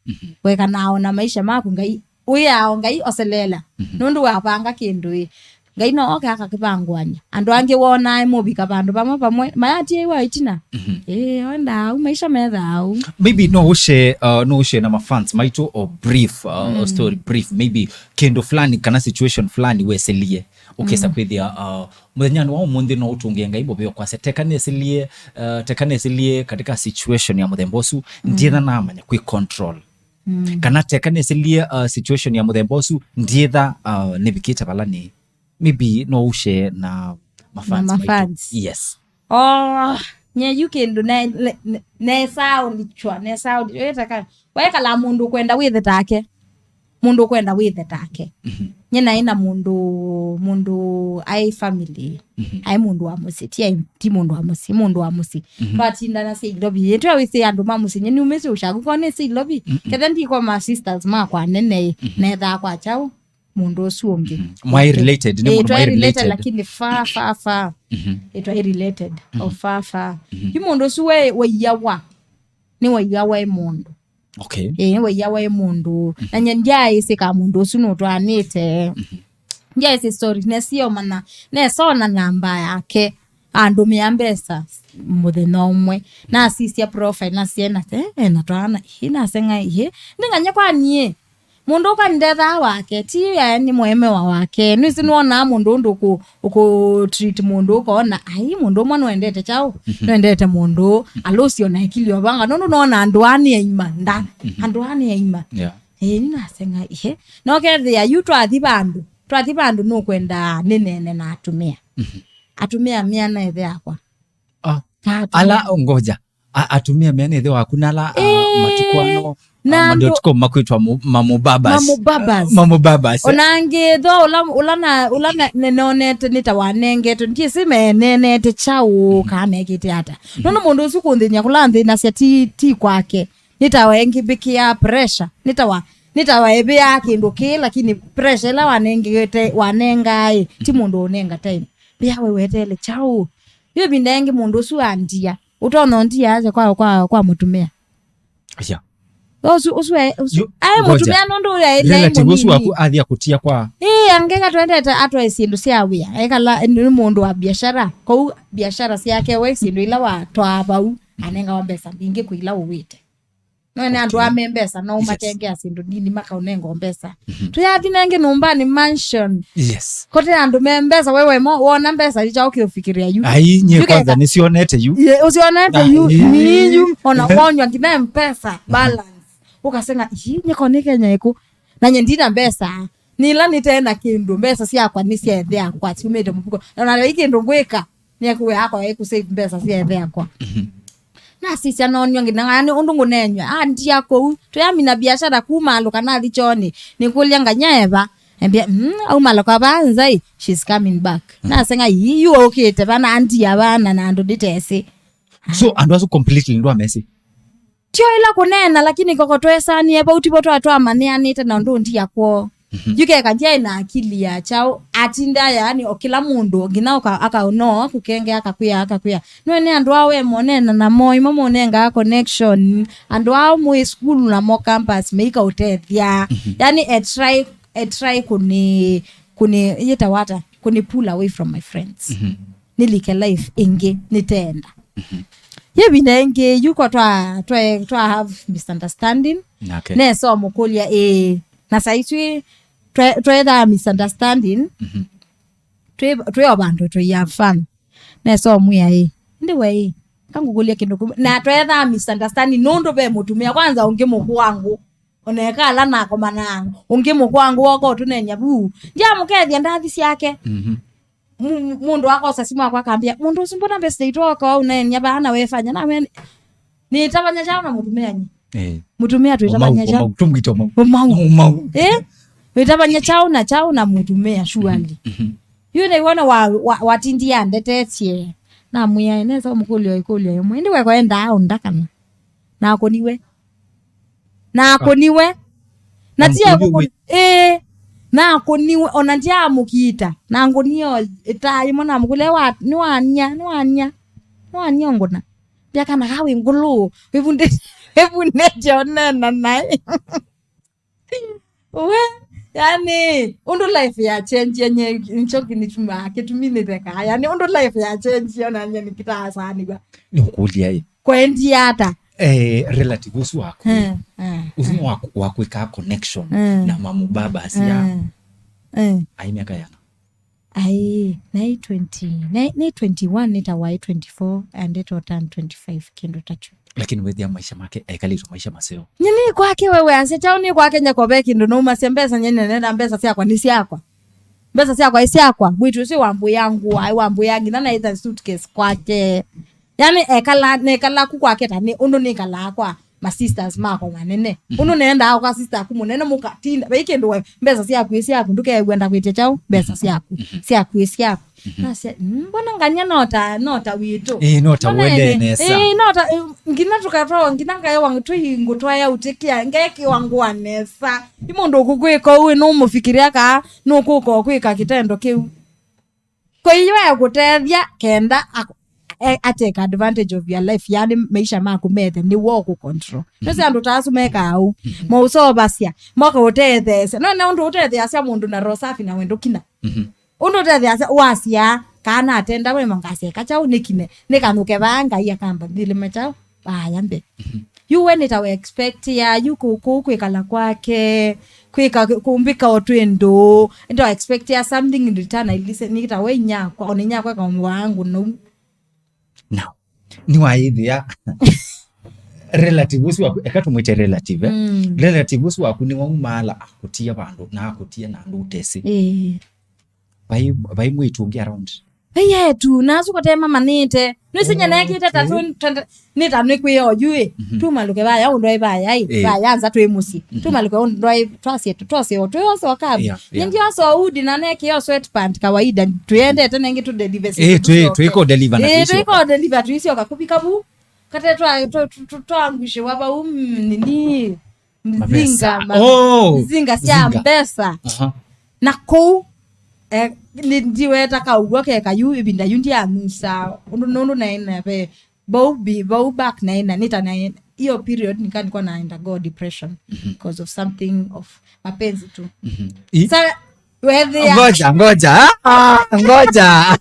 Weka na ona maisha maku, Ngai wĩao, Ngai oseleela. Nũndũ wavanga kĩndũ ĩ, Ngai no oke akakĩvangũany'a. Andũ angĩ wonaa mũvika vandũ vamwe vamwe, mayatiĩwa ĩtina. Ĩĩ, wendaa au, maisha methaa au. Maybe no ũshare, uh, no ũshare na mafans maitũ o brief, uh, o story brief, maybe kĩndũ fulani kana situation fulani wesilie, ũkesa kwĩthĩa, uh, mũthenyanĩ wa ũmũnthĩ no ũtũngĩe Ngai mũvea kwasya, teka nesilie, uh, teka nesilie katika situation ya mũthemba ũsu, ndietha namanya kwĩ control. Kana teka nesilie, uh, situation ya mũthemba ũsu, ndietha, uh, nĩvikĩte vala nĩ. Maybe no ũshare na mafans maitũ. Mafans. Yes. Oh, nye yu kĩndũ ne, ne, ne, nesaa ũlichwa, nesaa ũlichwa. Wetaka, wekala mũndũ ũkwenda wĩthe take. Mũndũ ũkwenda wĩthe take. Nye naĩ na mũndũ, mũndũ aĩ family. Aĩ mũndũ wa mũsyĩ, ti aĩ, ti mũndũ wa mũsyĩ, mũndũ wa mũsyĩ. Twatindana sya Ilovi. Yĩtwa wĩsĩ andũ ma mũsyĩ, nye niumĩsye ũshaku, kwa nĩ sya Ilovi. Ketha ndikoma sisters makwa nene, nethaa kwa kyaũ. Mũndũ ũsu ũngĩ. Mwaĩ related, nĩ mũndũ mwaĩ related, lakini far, far, far. Ĩtwaĩ related, o far, far. Yu mũndũ ũsu we, waiyawa. Nĩ waiyawa e mũndũ. Okay. Ĩĩ, waiyawa e mũndũ. Na nye ndyaĩsĩ ka mũndũ ũsu nũtwaanĩte. Ndyaĩsĩ story, nesio mana, nesona namba yake. Andũmĩa mbesa mũthenya ũmwe. Nasisya profile, nasya ena, eh, ena twana, ĩ, naseng'a, ĩ, nding'anya kwa niĩ. Mũndũ ũka ndethaa wake, ti yani mũemewa wake. Nĩsĩ nĩwonaa mũndũ ũndũ ũkũ-, ũkũ treat mũndũ ũkona, ai, mũndũ ũmwe nũendete kyaũ, nũendete mũndũ, alũsio na ĩkili ovanga. Nũndũ nona andũ aa nĩ aima, nda, andũ aa nĩ aima. Yeah. Ĩĩ, nĩnaseng'a, ihe. Nokethĩa, yu twathi vandũ, twathi vandũ nũkwenda nĩnene na atumĩa. Atumĩa mĩana ĩthe yakwa. Ah, ala, ngoja. A-, atumĩa mena ĩthe waku na ala, ah, matukũ ano, na ah, andũ matukũ makwĩtwa mu-, mamubabas. Mamubabas. Mamubabas, eh. Ona angĩ tho ũla, ũla na, ũla na, nĩnonete nĩ ta wanengetwe, ndiĩsĩ menenete kyaũ, kana mekĩte ata. Nũndũ mũndũ ũsu kũnthĩny'a kũla nthĩnasya ti, ti kwake. Nĩ ta wengĩvĩkĩa pressure. Nĩ ta wa, nĩ ta waĩvĩaa kĩndũ kĩĩ, lakini pressure ĩla wanengete, wanengaa ĩ, ti mũndũ ũnenga time. Mbĩa we weteele kyaũ? Yu ĩvinda yĩngĩ mũndũ ũsu andia. Ũtonya ũndia ate kwa, kwa, kwa mũtumĩa. Yeah. Ũsu, ũsu e, ũsu. Yu, aĩ ngoja. Mũtumĩa nũndũ ũya ĩ naĩ relative ũsu mũnini. Waku athi akũtia kwa. Ĩĩ, angeka twendete atwae syĩndũ sya wĩa. Ekala nĩ mũndũ wa biashara. Kũu biashara syake we syĩndũ ila watwaa vau. Anengawa mbesa mbingĩ kwĩ ila ũwĩte. No nĩ andũ, okay, ame mbesa, no, yes, ũmatengea syĩndũ nini, makaũnenga mbesa. Tũyathi nengĩ nyũmbanĩ, mansion. Yes. Kote andũ me mbesa, wewe mo, wona mbesa icha ũkĩũfikiria yu. Ai, nye kwanza nĩsionete yu. Ye, ũsionete yu. Ai. Ni yu, ona wonywa nginya mpesa, balance. Ũkaseng'a, "Ii, nye kone Kenya ĩkũ." Na nye ndina mbesa. Nĩla nĩtena kĩndũ, mbesa syakwa nĩ sya ĩthe yakwa, siumĩte mũfuko. Na ona ĩ kĩndũ ngwĩka, nĩekuwe akwa ĩkũ save mbesa sya ĩthe yakwa. Nasisya nonw'a nginya yani ũndũ ngũneenywa. Andia kũu, tũyamina biashara kuma alũka nathi chooni. Nĩkũlya nganya eva. Embia, "Mm, aumalũka vaa nzai, she's coming back." Naseng'a, "Ii, yu ũkĩte vana andia vana na andũ nditesĩ." So, andũ asu completely ndwamesĩ? Tyo ĩla kũneena, lakini koko twesanie vau, tivo twa twamanyĩanĩte na ũndũ ndia kwoo. Yu keka ndyaĩ na akili ya kyaũ, atinda yaani o kĩla mũndũ, nginya ũka-, akaũnoa, kũkenge, akakwĩa, akakwĩa. Nũene andũ aa we monena namo, imo monengaa connection. Andũ aa mwĩ sukulu namo campus, meikaũtethya. Yaani, e try, e try kũni, kũni, yĩtawa ata? Kũni pull away from my friends. Nĩlike life ĩngĩ, nĩteenda. Yĩvinda ĩngĩ, yuko twa, twa, twa have misunderstanding. Okay. Nesa ũmũkũlya, ĩĩ. Na saa isu twe-, twethaa misunderstanding. Mhm. Twĩ, twĩ o vandũ tũi have fun. Nesa ũmwĩa, ĩĩ. Ĩndĩ we, ĩĩ. Kangũkũlya kĩndũ kĩmwe. Na twethaa misunderstanding, nũndũ ve mũtumĩa. Kwanza ũngĩ mũkũangũ. Ona eka ala nakomanaa, ũngĩ mũkũangũ woka ũtũneeny'a vu. Ndiamũkethya ndathi syake. Mhm. Mu-, mũndũ akosa simu akwa akambĩa, "Mũndũ ũsu mbona best date wako au neeny'a vaa na wefanya?" Na we, nĩtavany'a kyaũ na mũtumĩa nyi? Eh. Mũtumĩa twĩtavany'a kyaũ? Ũmau, tũmwĩte ũmau. Ũmau. Ũmau. Eh? Wĩtavany'a kyaũ na kyaũ na mũtumĩa surely? Mhm. Yu nĩwona wa, wa, watindie andetetye. Namwĩa, nesa ũmũkũlya ĩkũlyo ĩmwe. Ĩndĩ weko endaa ũnda kana? Nakũniwe. Nakũniwe. Na ti ekũkũni-, ĩĩ. Nakũniwe, ona ndiamũkita. Nangũnie o ĩtaa yĩmwe namũkũlya, "Wa-, nĩwania, nĩwania. Nĩwania ũngũna." Ndĩakana ka wĩ ngũlũ, wĩvundĩtye, wĩvundĩtye ũneena naĩ. We, yani, ũndũ life ya change nye, nĩkyo kĩnĩtumaa, kĩtumi nĩthekaa. Yani, ũndũ life ya change ona nye nĩkĩtaasanĩw'a. Nĩũkũlya ĩ. Kwendia ata? Eh, relative ũsu waku. Eh, eh, ũsu eh. Nĩ waku, wakwĩkaa connection eh. Na mamu baba asia. Eh, eh. Ai myaka yana? Ai, naĩ twenty, naĩ, nĩ twenty-one, nĩtawa ĩ twenty-four, and it will turn twenty-five, kĩndũ ta kyu. Lakini wĩthĩa maisha make, aikalĩtwe maisha maseo. Nyini kwake wewe, asya kyaũ nĩ kwake nyako ve kĩndũ naumasya mbesa, nyini nenda mbesa syakwa nĩ syakwa. Mbesa syakwa ĩ syakwa. Mwĩtu ũsu wambũĩa ngũa, wambũĩa nginya naĩtha suitcase kwake. Yani, ekala, nekala ku kwake ta nĩ, ũndũ nĩkalaa kwa ma sisters makwa manene. Mhm. Ũndũ neendaa kwa sister aku mũnene mũkatinda. Vai kĩndũ we, mbesa syaku ĩ syaku, ndũkeew'a ndakwĩtya kyaũ, mbesa syaku. Mhm. Syaku ĩ syaku. Mhm. Nasya, "Mm, mbona ngania no ta, no ta witũ." Ĩĩ, no ta mbona ũendee ene-, nesa. Ĩĩ, no ta, ĩ, nginya tũkatwa, nginya ngaewa twĩ ngũtwae ũtĩkĩa, ngekĩwa ngũa nesa. Ĩ mũndũ ũkũkwĩka ũu, nũmũfikĩrĩa kaa, nũkũka kwĩka kĩtendo kĩu. Kwa hiyo ekũtethya kenda ak-, e-, atake advantage of your life, yani maisha maku methe nĩwe ũkũcontrol. Mhm. Nĩsĩ andũ ta asu mekaa ũu, mhm. Maũseũvasya, makaũtetheesya. No, na ũndũ ũtetheasya mũndũ na roho safi na wendo kina. Mhm. Ũndũ ũtetheasya wasya, kana atenda we mangasya eka kyaũ nĩkine, nĩkanũke vaa Ngai akamba nthilime kyaũ. Vaya mbee. Mhm. Yu we nĩtawa expectia, yu kũ-, kũu kwĩkala kwake, kwĩka, kũmbĩka o twĩndũ, nĩtawa expectia something in return, at least nĩtawa inyakwa, ona inyakwa kaũmwa wangu nau. Now, nĩwaĩthĩa relative ũsu waku, eka tũmwĩte relative, eh? Mm. Relative ũsu waku nĩwaumaala akũtia vandũ, na akũtia na andũ ũtesĩ. Ĩĩ. Vai, vai mwĩtu ũngĩ around. Vai etu, na asu kote mamanĩte. Nĩsinya nekĩte ta tũ-, nĩ ta nĩkwĩa oyu ĩ. Mhm. Tumalũke vaya ũndũ ai vaya ĩ. Ĩ. Vaya nza twĩ mũsyĩ. Mhm. Tumalũke ũndũ ai twasye, twasye o, twĩ oso kavu. Yeah, yeah. Nĩndĩ oso udi na nekĩo sweatpant kawaida. Twĩendete nengĩ tũ deliver. Ĩ, twĩ, twĩko deliver na ĩ, twĩsyoka. Twĩko deliver twĩsyoka kũvika vu. Kate twa, twa, twa, twa, twangushiwa vau, mm, nini. Mzinga, mavesa. Oh, mzinga sya mzinga. Mbesa. Aha. Na kũu, eh, nĩ-, ndiweta kaũw'o keka yu, ĩvinda yu ndianusa. Ũndũ nũndũ naĩ na ve, vau bi-, vau back naĩ na, nĩta naĩ, hiyo period nika nilikuwa na undergo depression, mhm, because of something of mapenzi tu. Mhm. I- Sa-, wethĩa. Ngoja, ngoja. Ah, ah, ngoja.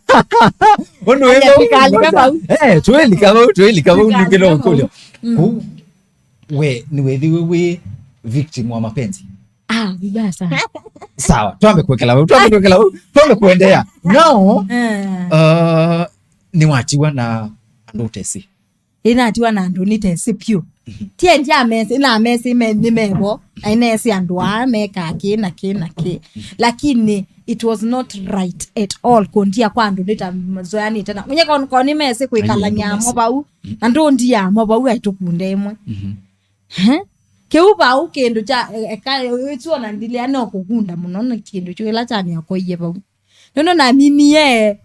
Ũndũ wĩ vau, ngoja. Aya, tũkalika vau. Eh, twĩlika vau, twĩlika vau, ningĩ no ũkũlyo. Mm. Kũu, we nĩwĩthĩwe wĩ victim wa mapenzi? Ah, vibaya sana. Sawa, twambe kuwekela vau, twambe kuwekela vau, twambe kuendelea. Now, eh, uh, nĩwatiwa na andũ ũtesĩ. Ĩnatiwa na andũ nĩtesĩ pyũ. Mhm. Tie ndiamesĩ, namesĩ me, nĩ mevo, na inesĩ andũ aa mekaa kĩ na kĩ na kĩ. Mhm. Lakini it was not right at all kũndia kwa andũ nĩta mazoeanĩte na. Mwenye kwa, kwa nĩmesĩ kwĩkalany'a mo vau. Mhm. Na ndũndia mo vau aitũkunde ĩmwe. Mhm. He? Kĩu vau kĩndũ kya, e-, eka, ĩsu ona ndilea no kũkunda mũno, nĩ kĩndũ kyu kĩla kyanĩokoie vau. Nũndũ naminie,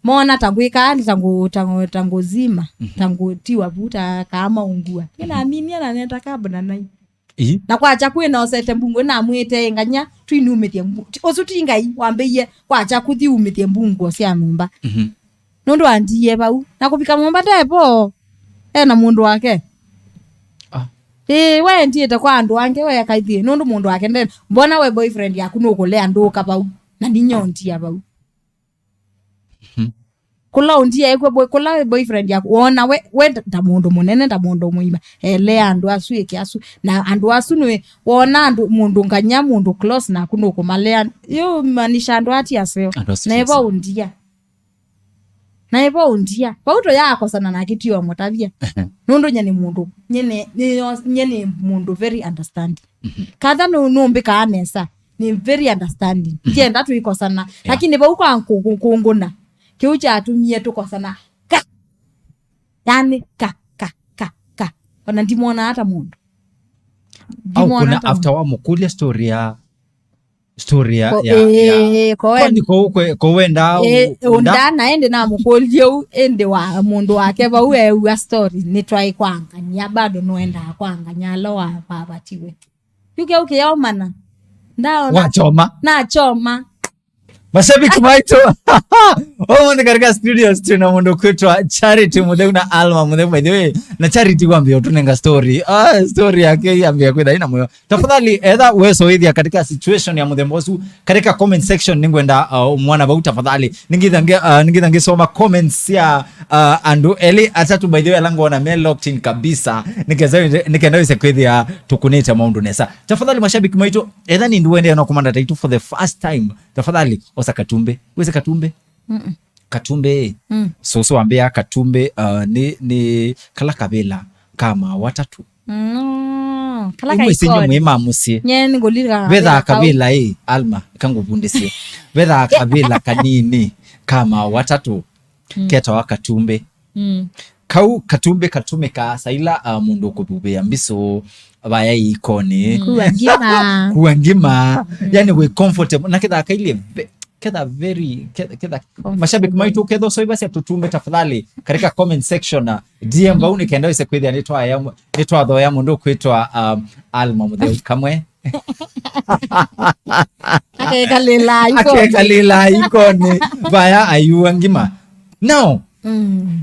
mona ta ngwĩkaa, ta ngũ-, ta ngũ-, ta ngũzima, mhm, ta ngũtiwa vu, ta kaa maũngua. Mhm. Nĩnaminie na neta kabona nai. Ii. Na kwakya kwĩna osete mbungũ, namwĩte nganya, twinumĩthye mbungũ. Ti-, ũsu ti Ngai wambĩie, kwakya kũthi umĩthye mbungũ sya nyũmba. Mhm. Nũndũ andiie vau. Na kũvika nyũmba ndevo. E na mũndũ wake. Ah. Ĩĩ, we ndiĩte kwa andũ angĩ, we akaithiĩ. Nũndũ mũndũ wake nde-, mbona we boyfriend yaku nũkũlea ndũka vau? Na ninyondia vau. Mhm. Kũla ũndia ĩkw'e boy, kũla wĩ boyfriend yaku, wona we, we ta mũndũ mũnene, ta mũndũ mũima, elea andũ asu, ĩke asu. Na andũ asu nĩ, wona andũ, mũndũ nganya, mũndũ close naku nũkũmalea. Yu manisha andũ ati aseo. Andũ asu na ĩvo aseo. Ũndia. Na ĩvo ũndia. Vau tũyakosana nake tio mũtavya. Ehe. Nũndũ nye nĩ mũndũ, nye nĩ, nĩ, nye nĩ mũndũ very understanding. Mhm. Katha nũ-, nũmbĩkaa nesa. Nĩ very understanding. Mhm. Ndienda tũikosana. Yeah. Lakini vau kwa kũ-, kũ-, kũngũna. Kĩu kyatumie tũkosana. Ka. Yani, ka, ka, ka, ka. Ona ndimwona ata mũndũ. Au ndimwona kuna ata after mũndũ. Wamũkũlya story ya, story ya, ko-, ya, ya. Ĩĩ, ko kwani wen-, ko kwe-, ko wenda, eh, u-, unda? Unda na ĩndĩ namũkũlye ũu, ĩndĩ wa mũndũ wake vau eua story, nĩtwaĩ kwangania, bado nũendaa kwangania ala wa, wavatiwe. Yu kĩu kĩyaumana. Ndaona. Wachoma. Nachoma. Mashabiki maitũ. Ũmũnthĩ katika studios tuna mũndũ kwĩtwa Charity Mũtheu na Alma Mũtheu, by the way. Na Charity wambia ũtũnenga story. Ah, story yake yambia kwĩtha ina mũyo. Tafadhali, etha weso wĩthia katika situation ya mũthemba ũsu, katika comment section nĩngwenda, uh, mwana vau tafadhali. Nĩngĩtha ngĩ-, uh, nĩngĩtha ngĩsoma comments ya, uh, andũ elĩ atatũ, by the way, ala ngona me locked in kabisa. Nĩkenda, nĩkenda wĩse kwĩthia tũkũnĩte maũndũ nesa. Tafadhali, mashabiki maitũ, etha nĩ ndũ wendea no kũmantha taitũ for the first time, tafadhali, osa katumbĩ. Wĩse katumbĩ? Mm-mm. Katumbĩ. Mm. Sũsũ wambĩa katumbĩ, uh, nĩ, nĩ kala kavĩla ka ma watatũ. Mm. Kala ka ikoni. Mwĩ ma mũsyĩ. Nye nĩngũlika. Vethaa kavĩla kau. Kavĩla ĩ, Alma, kangũvundĩsye. Vethaa kavĩla kanini ka ma watatũ. Mm. Ketawa katumbĩ. Mm. Kau katumbĩ katũmĩkaa saila, uh, mũndũ kũvuvĩa mbisũ, vaya ikoni. Mm. Kua ngima. Kua ngima. Mm. Yani wĩ comfortable. Na kethaa kailyĩ ve-, ketha very, ketha, ketha. Comfortable. Mashabiki maitũ ketha ũsoivasya tũtumbĩ tafadhali katika comment section na D M vau nĩkenda wĩse kwĩthĩa nĩtwaya, nĩtwathoya mũndũ kwĩtwa, um, Alma Mũtheu kamwe. Akekalĩla ikoni. Akekalĩla ikoni. Vaya ayua ngima. Now. Mm.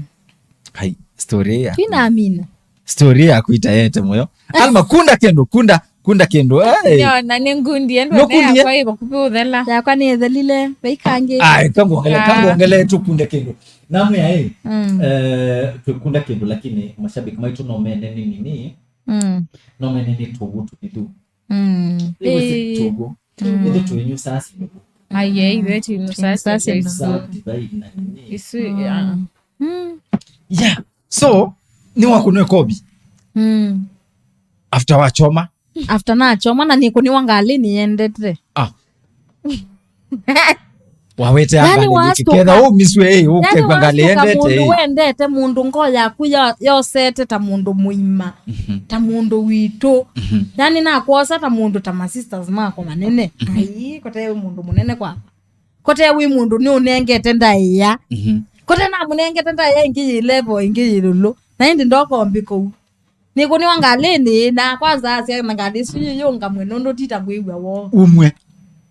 Hai, story ya. Twina amina. Story yaku ĩtaete mũyo. Alma, kunda kĩndũ, kunda, kunda kĩndũ. Hey. Nĩona nĩ ngundi, endo nũkundie? Yakwa ĩ vakuvĩ ũthela. Yakwa nĩ ĩthelile, vaikangĩ. Ai, kangongele, ah, kangongele, tũkunde kĩndũ. Namwĩa ĩ, mm, eh, twĩkunda kĩndũ, lakini mashabiki maitũ no mene nĩ nini. Mm. No mene nĩ tũw'o tũvithu. Mm. Ĩwĩsĩ, ĩĩ, tũw'o. Mm. Ithe tũinyusaa syĩndũ. Aye, ithe tũinyusaa syĩndũ. Tũinyusaa syĩndũ. Divai na nini. Isu, mm, ah. Mm. Yeah. So, nĩwakũnwa ĩkovi. Mm. After wachoma. After nachoma na nĩkũniwa ngalĩnĩ yendete. Ah. Wawete yani ngalĩnĩ wa kĩketha, ũmiswe, eh, yani ũkekwa ngalĩ wastuka yendete, mũndũ eh, wendete, mũndũ ngoo yaku yo-, yosete ta mũndũ mũima, mhm, ta mũndũ witũ. Mhm. Yani nakwosa ta mũndũ ta ma sisters makwa manene. Mhm. Ai, kote wĩ mũndũ mũnene kwakwa. Kote wĩ mũndũ nĩ ũnengete ndaĩa. Mhm. Kote namũnengete ndaĩa ĩngĩ yĩ level, ĩngĩ yĩ lũlũ. Na ĩndĩ ndokombi kũu. Nĩkũniwa ngalĩnĩ, na kwanza asya na ngalĩ isu yĩyũngamwe, nũndũ tita kwĩw'a woo. Umwe.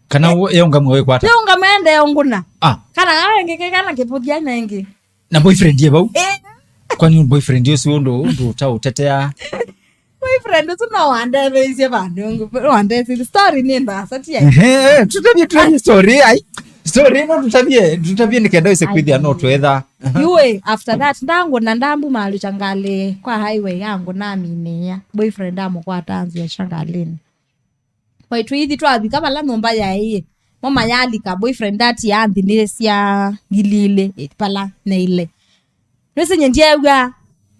Kana, eh, ũ-, yũngamwe wĩkwata? Yũngamwe ende ũngũna. Ah. Kana kaa ĩngĩ, ke kana kĩvũthya na ĩngĩ. Na boyfriend ye vau? Eh. Kwani boyfriend ũsu ũndũ, ũndũ ũtaũtetea? Boyfriend ũsu no wandetheisye vandũ, wandetheisye. Story nĩ ndasa, ti ya. Ehe, eh, tutavye, tutavye story, ai. Story no tutavye, tutavye nĩkenda wĩse kwĩthĩa no twetha. Aha. Yu ĩ, after that, ndangũna ndambu malũcha ngalĩ kwa highway, angũna aminĩa. Boyfriend amũkwata anzia sha ngalĩnĩ. Waitũ ithi twavika vala nyũmba yaĩ, mo mayalika, boyfriend ati anthi nĩ sya ngili ilĩ, eh, vala na ile. Nĩsĩ nye ndyew'a,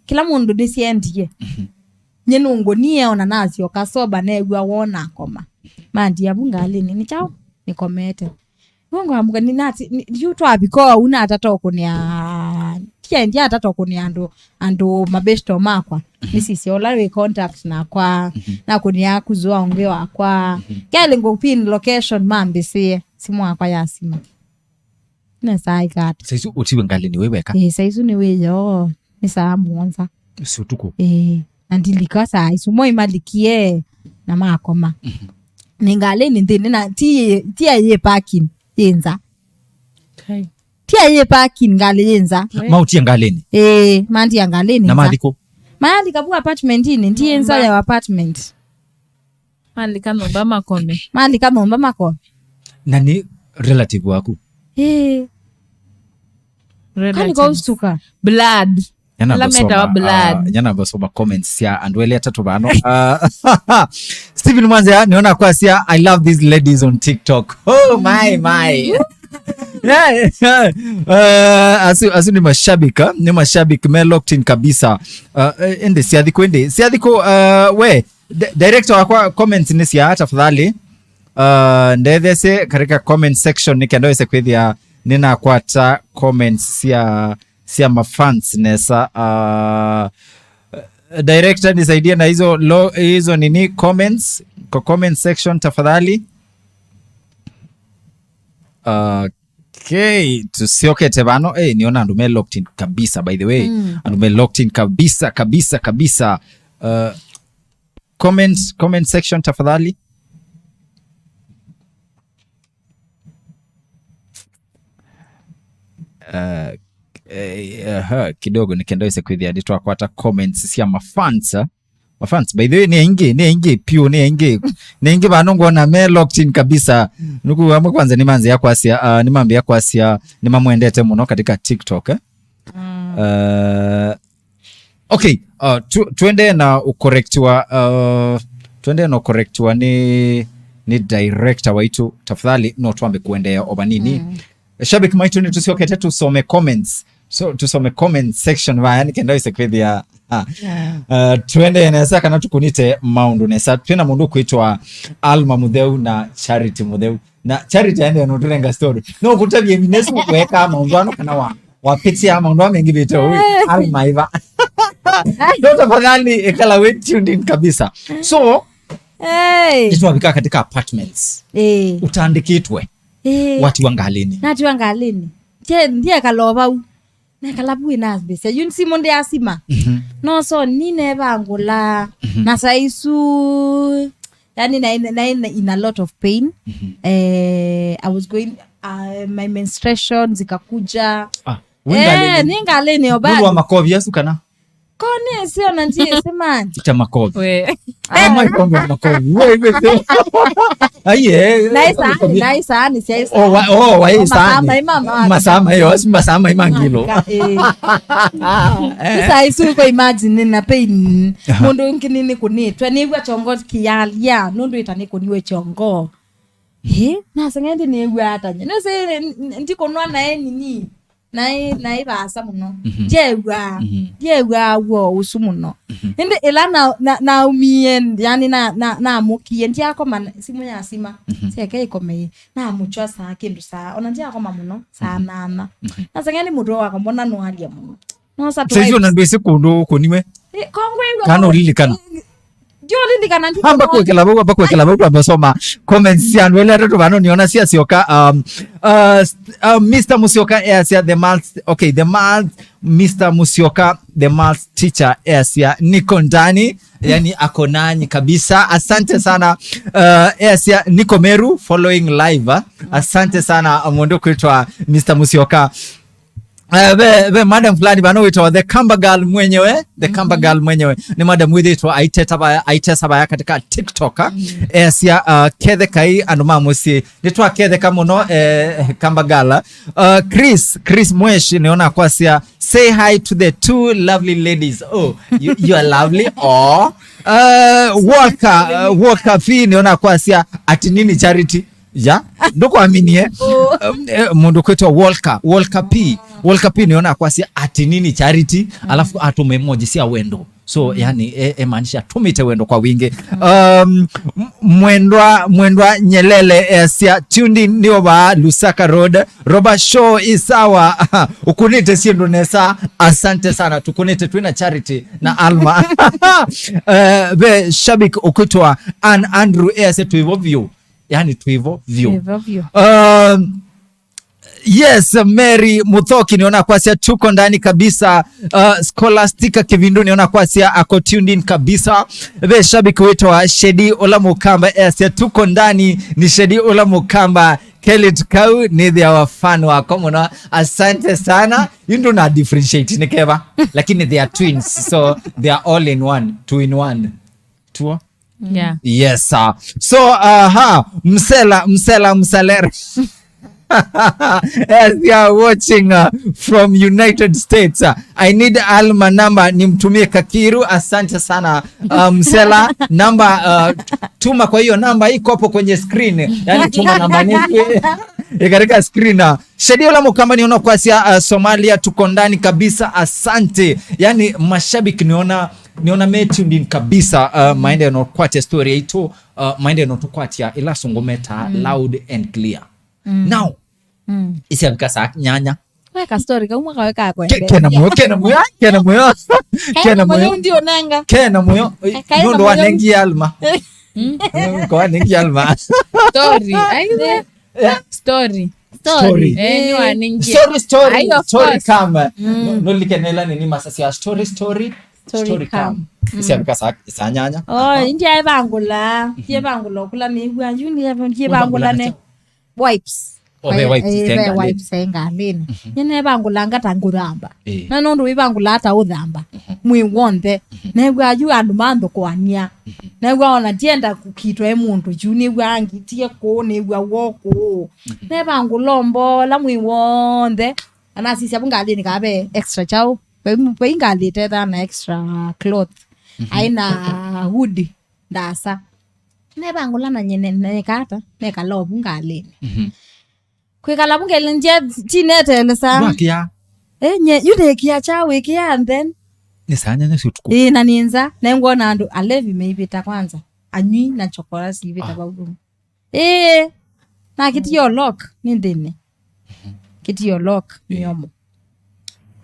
kĩla mũndũ nĩsyendie. Mhm. Nye nũngũnie ona nasyoka soba, new'a woo nakoma. Mandia vu ngalĩnĩ, nĩ kyaũ? Nĩkomete. Nũngwamũka, nĩ nati, nĩ, yu twavika ũu natata ũkũnĩa, tiendi atata ũkũnĩa andũ, andũ mabeshto makwa. Mhm. Nĩsisya ũla wĩ contact nakwa, mhm, nakũnĩa kuzoa ũngĩ wakwa. Mhm. Kelĩ ngũpin location mambĩsĩe, simũ yakwa yasima. Nesa ikata. Saisu ũtiwe ngalĩnĩ wĩ weka? Ĩĩ, saisu nĩ wĩyo. Nĩ saa mũonza. Cia ũtukũ? Ĩĩ. Na ndilika saa isu. Mo imalikie na makoma. Mhm. Nĩ ngalĩnĩ nthĩnĩ na ti, ti yĩ parking, yĩ nza. Kai. Ti yĩ parking, ngalĩ yĩ nza. We. Mautie ngalĩnĩ? Ĩĩ, mandia ngalĩnĩ nza. Na mathi kũ? Mayalika vu apartment-inĩ, ndiĩ nza ya apartment. Malika nyũmba makome. Malika nyũmba makome. Na nĩ relative waku? Ĩĩ. Red Kani items. Kaustuka. Blood. Ala metawa blood. Nyanavasoma comments sya andũ elĩ atatũ vano. Ah, Stephen Mwanzia, nĩona kwasya, "I love these ladies on TikTok." Oh my, my. Yeah, yeah. Uh, asu, asu ni mashabiki, ah, ni mashabiki me locked in kabisa. Uh, eh, ende siathi kwende siathi ku, uh, we di- director wakwa, comments ni sia tafadhali. Uh, ndethese katika comment section ni kenda wese kwithia ninakwata comments sia sia mafans nesa. Uh, director, nisaidie na hizo lo, hizo nini comments kwa comment section tafadhali. Okay, tusiokete vano. Eh, niona andũ me locked in kabisa, by the way. Mm. Andũ me locked in kabisa, kabisa, kabisa. Uh, comment, comment section tafadhali. Uh, eh, aha, kidogo nikenda wese kwithia nitwakwata comments sia mafans, eh? Mafans, by the way, ni aingi, ni aingi piu, ni aingi, ni aingi vano ngona me locked in kabisa. Nuku amwe kwanza ni manzi ya kwasia, uh, ni mambi ya kwasia, ni mamwendete muno katika TikTok, eh? Uh, okay, uh, tu, tuende na ukorektiwa, uh, tuende na ukorektiwa ni, ni director waitu. Tafadhali, no twambe kuendeea o vanini. Mm. Shabiki maitu ni tusiokete tusome comments. So, tusome comment section vaya, yani kenda wise kwithia. Ah. Uh, tuende nesa kana tukunite maundu nesa. Twina mundu kwitwa Alma Mutheu na Charity Mutheu. Na Charity aende no turenga story. No kutavye minesu weka maundu ano kana wa wapitia maundu amengivite ui. Alma iva. No tafadhali ekala we tuned in kabisa. So, Hey. Nitwavika katika apartments. Eh. Utandikitwe. Eh. Watiwa ngalini. Natiwa ngalini. Je, ndiye kalova u. Na kalabu ina mbesa. Yun simo ndi asima. No so nine vangula. Na saisu. Yani na, na, na in a lot of pain. Eh, I was going, uh, my menstruation zikakuja. Ah, Eh, ni ngalini Mundu wa obadi. Makovi asu kana? Kone sio na njie semani. Ita Makovi. We. Ama ikombe Makovi. We, we, we. Aye. Naisa, naisa ni saisa. Oh, wa, oh, wa, isa. Masama imama. Masama yo, masama imangilo. Isa isu ko imagine na pain. Mundu ngini ni kunitwe ni gwa chongo kialia, nundu ita ni kuniwe chongo. He, na sengendi ni gwa atanye. No se ndi kunwa na eni ni. Naĩ naĩ vaasa mũno. Ndyew'aa ndyew'aa w'o ũsu mũno. Ĩndĩ ĩla na- na- naumie, yani na- na- namũkie, ndyakoma na- simũ ya sima. Syeke ĩkomei, namũkya saa kĩndũ saa, ona ndyakoma mũno, saa nana. Naseng'e nĩ mũtwe wakwa, mbona nwalia mũno. Nosa Saizi ona ndwĩsĩ kũndũ kũniwe. Kongwĩw'a kana ũlilikana. Ndiũlilikana ndi- amba kwĩkĩla vau, amba kwĩkĩla vau, twambe soma comments sya andũ elĩ atatũ vano niona syasyoka. Um, uh, s- uh, Mister Musyoka easya the maths, okay, the maths, Mister Musyoka, the maths teacher easya niko ndani, yani ako nanyi kabisa. Asante sana. Uh, easya niko Meru following live, uh. Asante sana, uh, mũndũ kwĩtwa Mister Musyoka. Eh, ve, ve madam fulani vano wĩtawa the Kamba girl mwenyewe, the Kamba girl mwenyewe. Ni madam wĩthĩtwo aiteta vaya, aitesa vaya katika TikTok, ah. Easya, uh, kethe kai andũ ma mũsyĩ. Nĩtwaketheka mũno, eh, Kamba girl. Uh, Chris, Chris Mwesh, nĩona kwasya, "Say hi to the two lovely ladies." Oh, you, you are lovely. Oh. Uh, Walker, uh, Walker P, nĩona kwasya, "Ati nini Charity?" Ya, ndũkwaminie. Um, eh, mũndũ kwĩtwa Walker, Walker P. Walker P nĩona kwasya, "Ati nini Charity?" Alafu atũma emoji sya wendo. So, yani, e- emaanisha atũmĩte wendo kwa wingi. Um, m- mwendwa mwendwa Nyelele, easya tuned in nĩ ovaa Lusaka Road. Roba show isawa. Ukunĩte syĩndũ nesa. Asante sana. Tukunĩte twĩna Charity na Alma. Eh, ve shabiki ũkwĩtwa Ann Andrew, easya twĩvo vyũ. Yani twĩvo vyũ. Twĩvo vyũ. Um, yes, Mary Muthoki nĩona kwasya tuko ndani kabisa. Uh, Scholastica Kivindu nĩona kwasya ako tuned in kabisa. Ve shabiki wĩtwa Shedi Ola Mukamba easya tuko ndani, ni Shedi Ola Mukamba. Kelit Kau nĩ the our fan wako mũno. Asante sana. You do not differentiate nĩ keva. Lakini they are twins, so they are all in one, two in one. Tuo? Yeah. Yes, sir. So, aha, msela, msela, msalera. Yes, they are watching uh, from United States. Uh, I need Alma number, nimtumie Kakiru. Asante sana. Um, Sela number, uh, tuma kwa hiyo namba iko hapo kwenye screen. Yani tuma namba ni eh, katika screen. Uh. Shedi ula Mukamba niona kwasia uh, Somalia tuko ndani kabisa. Asante. Yani mashabiki niona niona me tuned in kabisa uh, maende no kwatia story itu uh, maende no tukwatia ila sungumeta loud and clear. Now, mm. Isiavika saa nyanya. Weka story kaumwa kaweka kwende. Kena muyo, kena muyo, kena muyo. Kena muyo ndio nanga. Kena muyo. Ndio wanengi Alma. Kwa wanengi Alma. Story. Aiwe. Story. Story. Eh, ni wanengi. Story, story, story kama. No likenela nini masasi ya story, story. Story come. Isiavika saa nyanya. Oh, indi aevangula. Ndievangula kula ni gwa juni ndievangula ne. Wipes. Ove wipes eh, ite ve ngalĩnĩ. Wipes e ngalĩnĩ. Nyene evangulanga ta ngũthamba. Eh. Na nũndũ wĩvangula ata ũthamba mwĩ w'onthe. New'a yu andũ manthũkũania. New'a ona ndienda kũkitwa e mũndũ yu nĩw'a angitie kũũ nĩw'a w'o kũũ. Nevangula mbola mwĩ w'onthe. Anasisya vu ngalĩnĩ kaa ve extra kyaũ. Vai ngalĩ tethaa na extra cloth. Aĩ na hoodie ndasa. Nevangula na nyene nekata nekala ovu ngalĩnĩ. Kwĩkala vu ngalĩnĩ nje tinetelesa. Wakia. Eh, nye yu nekia cha wĩkia and then. Nĩ saa nyanya cia ũtukũ. Ĩĩ na nĩ nza nengwona andũ alevi meivĩta kwanza. Anywi na chokora siivĩta vau. Ĩĩ. Na kĩtio lock nĩ nthĩnĩ. Kĩtio lock nĩ omo.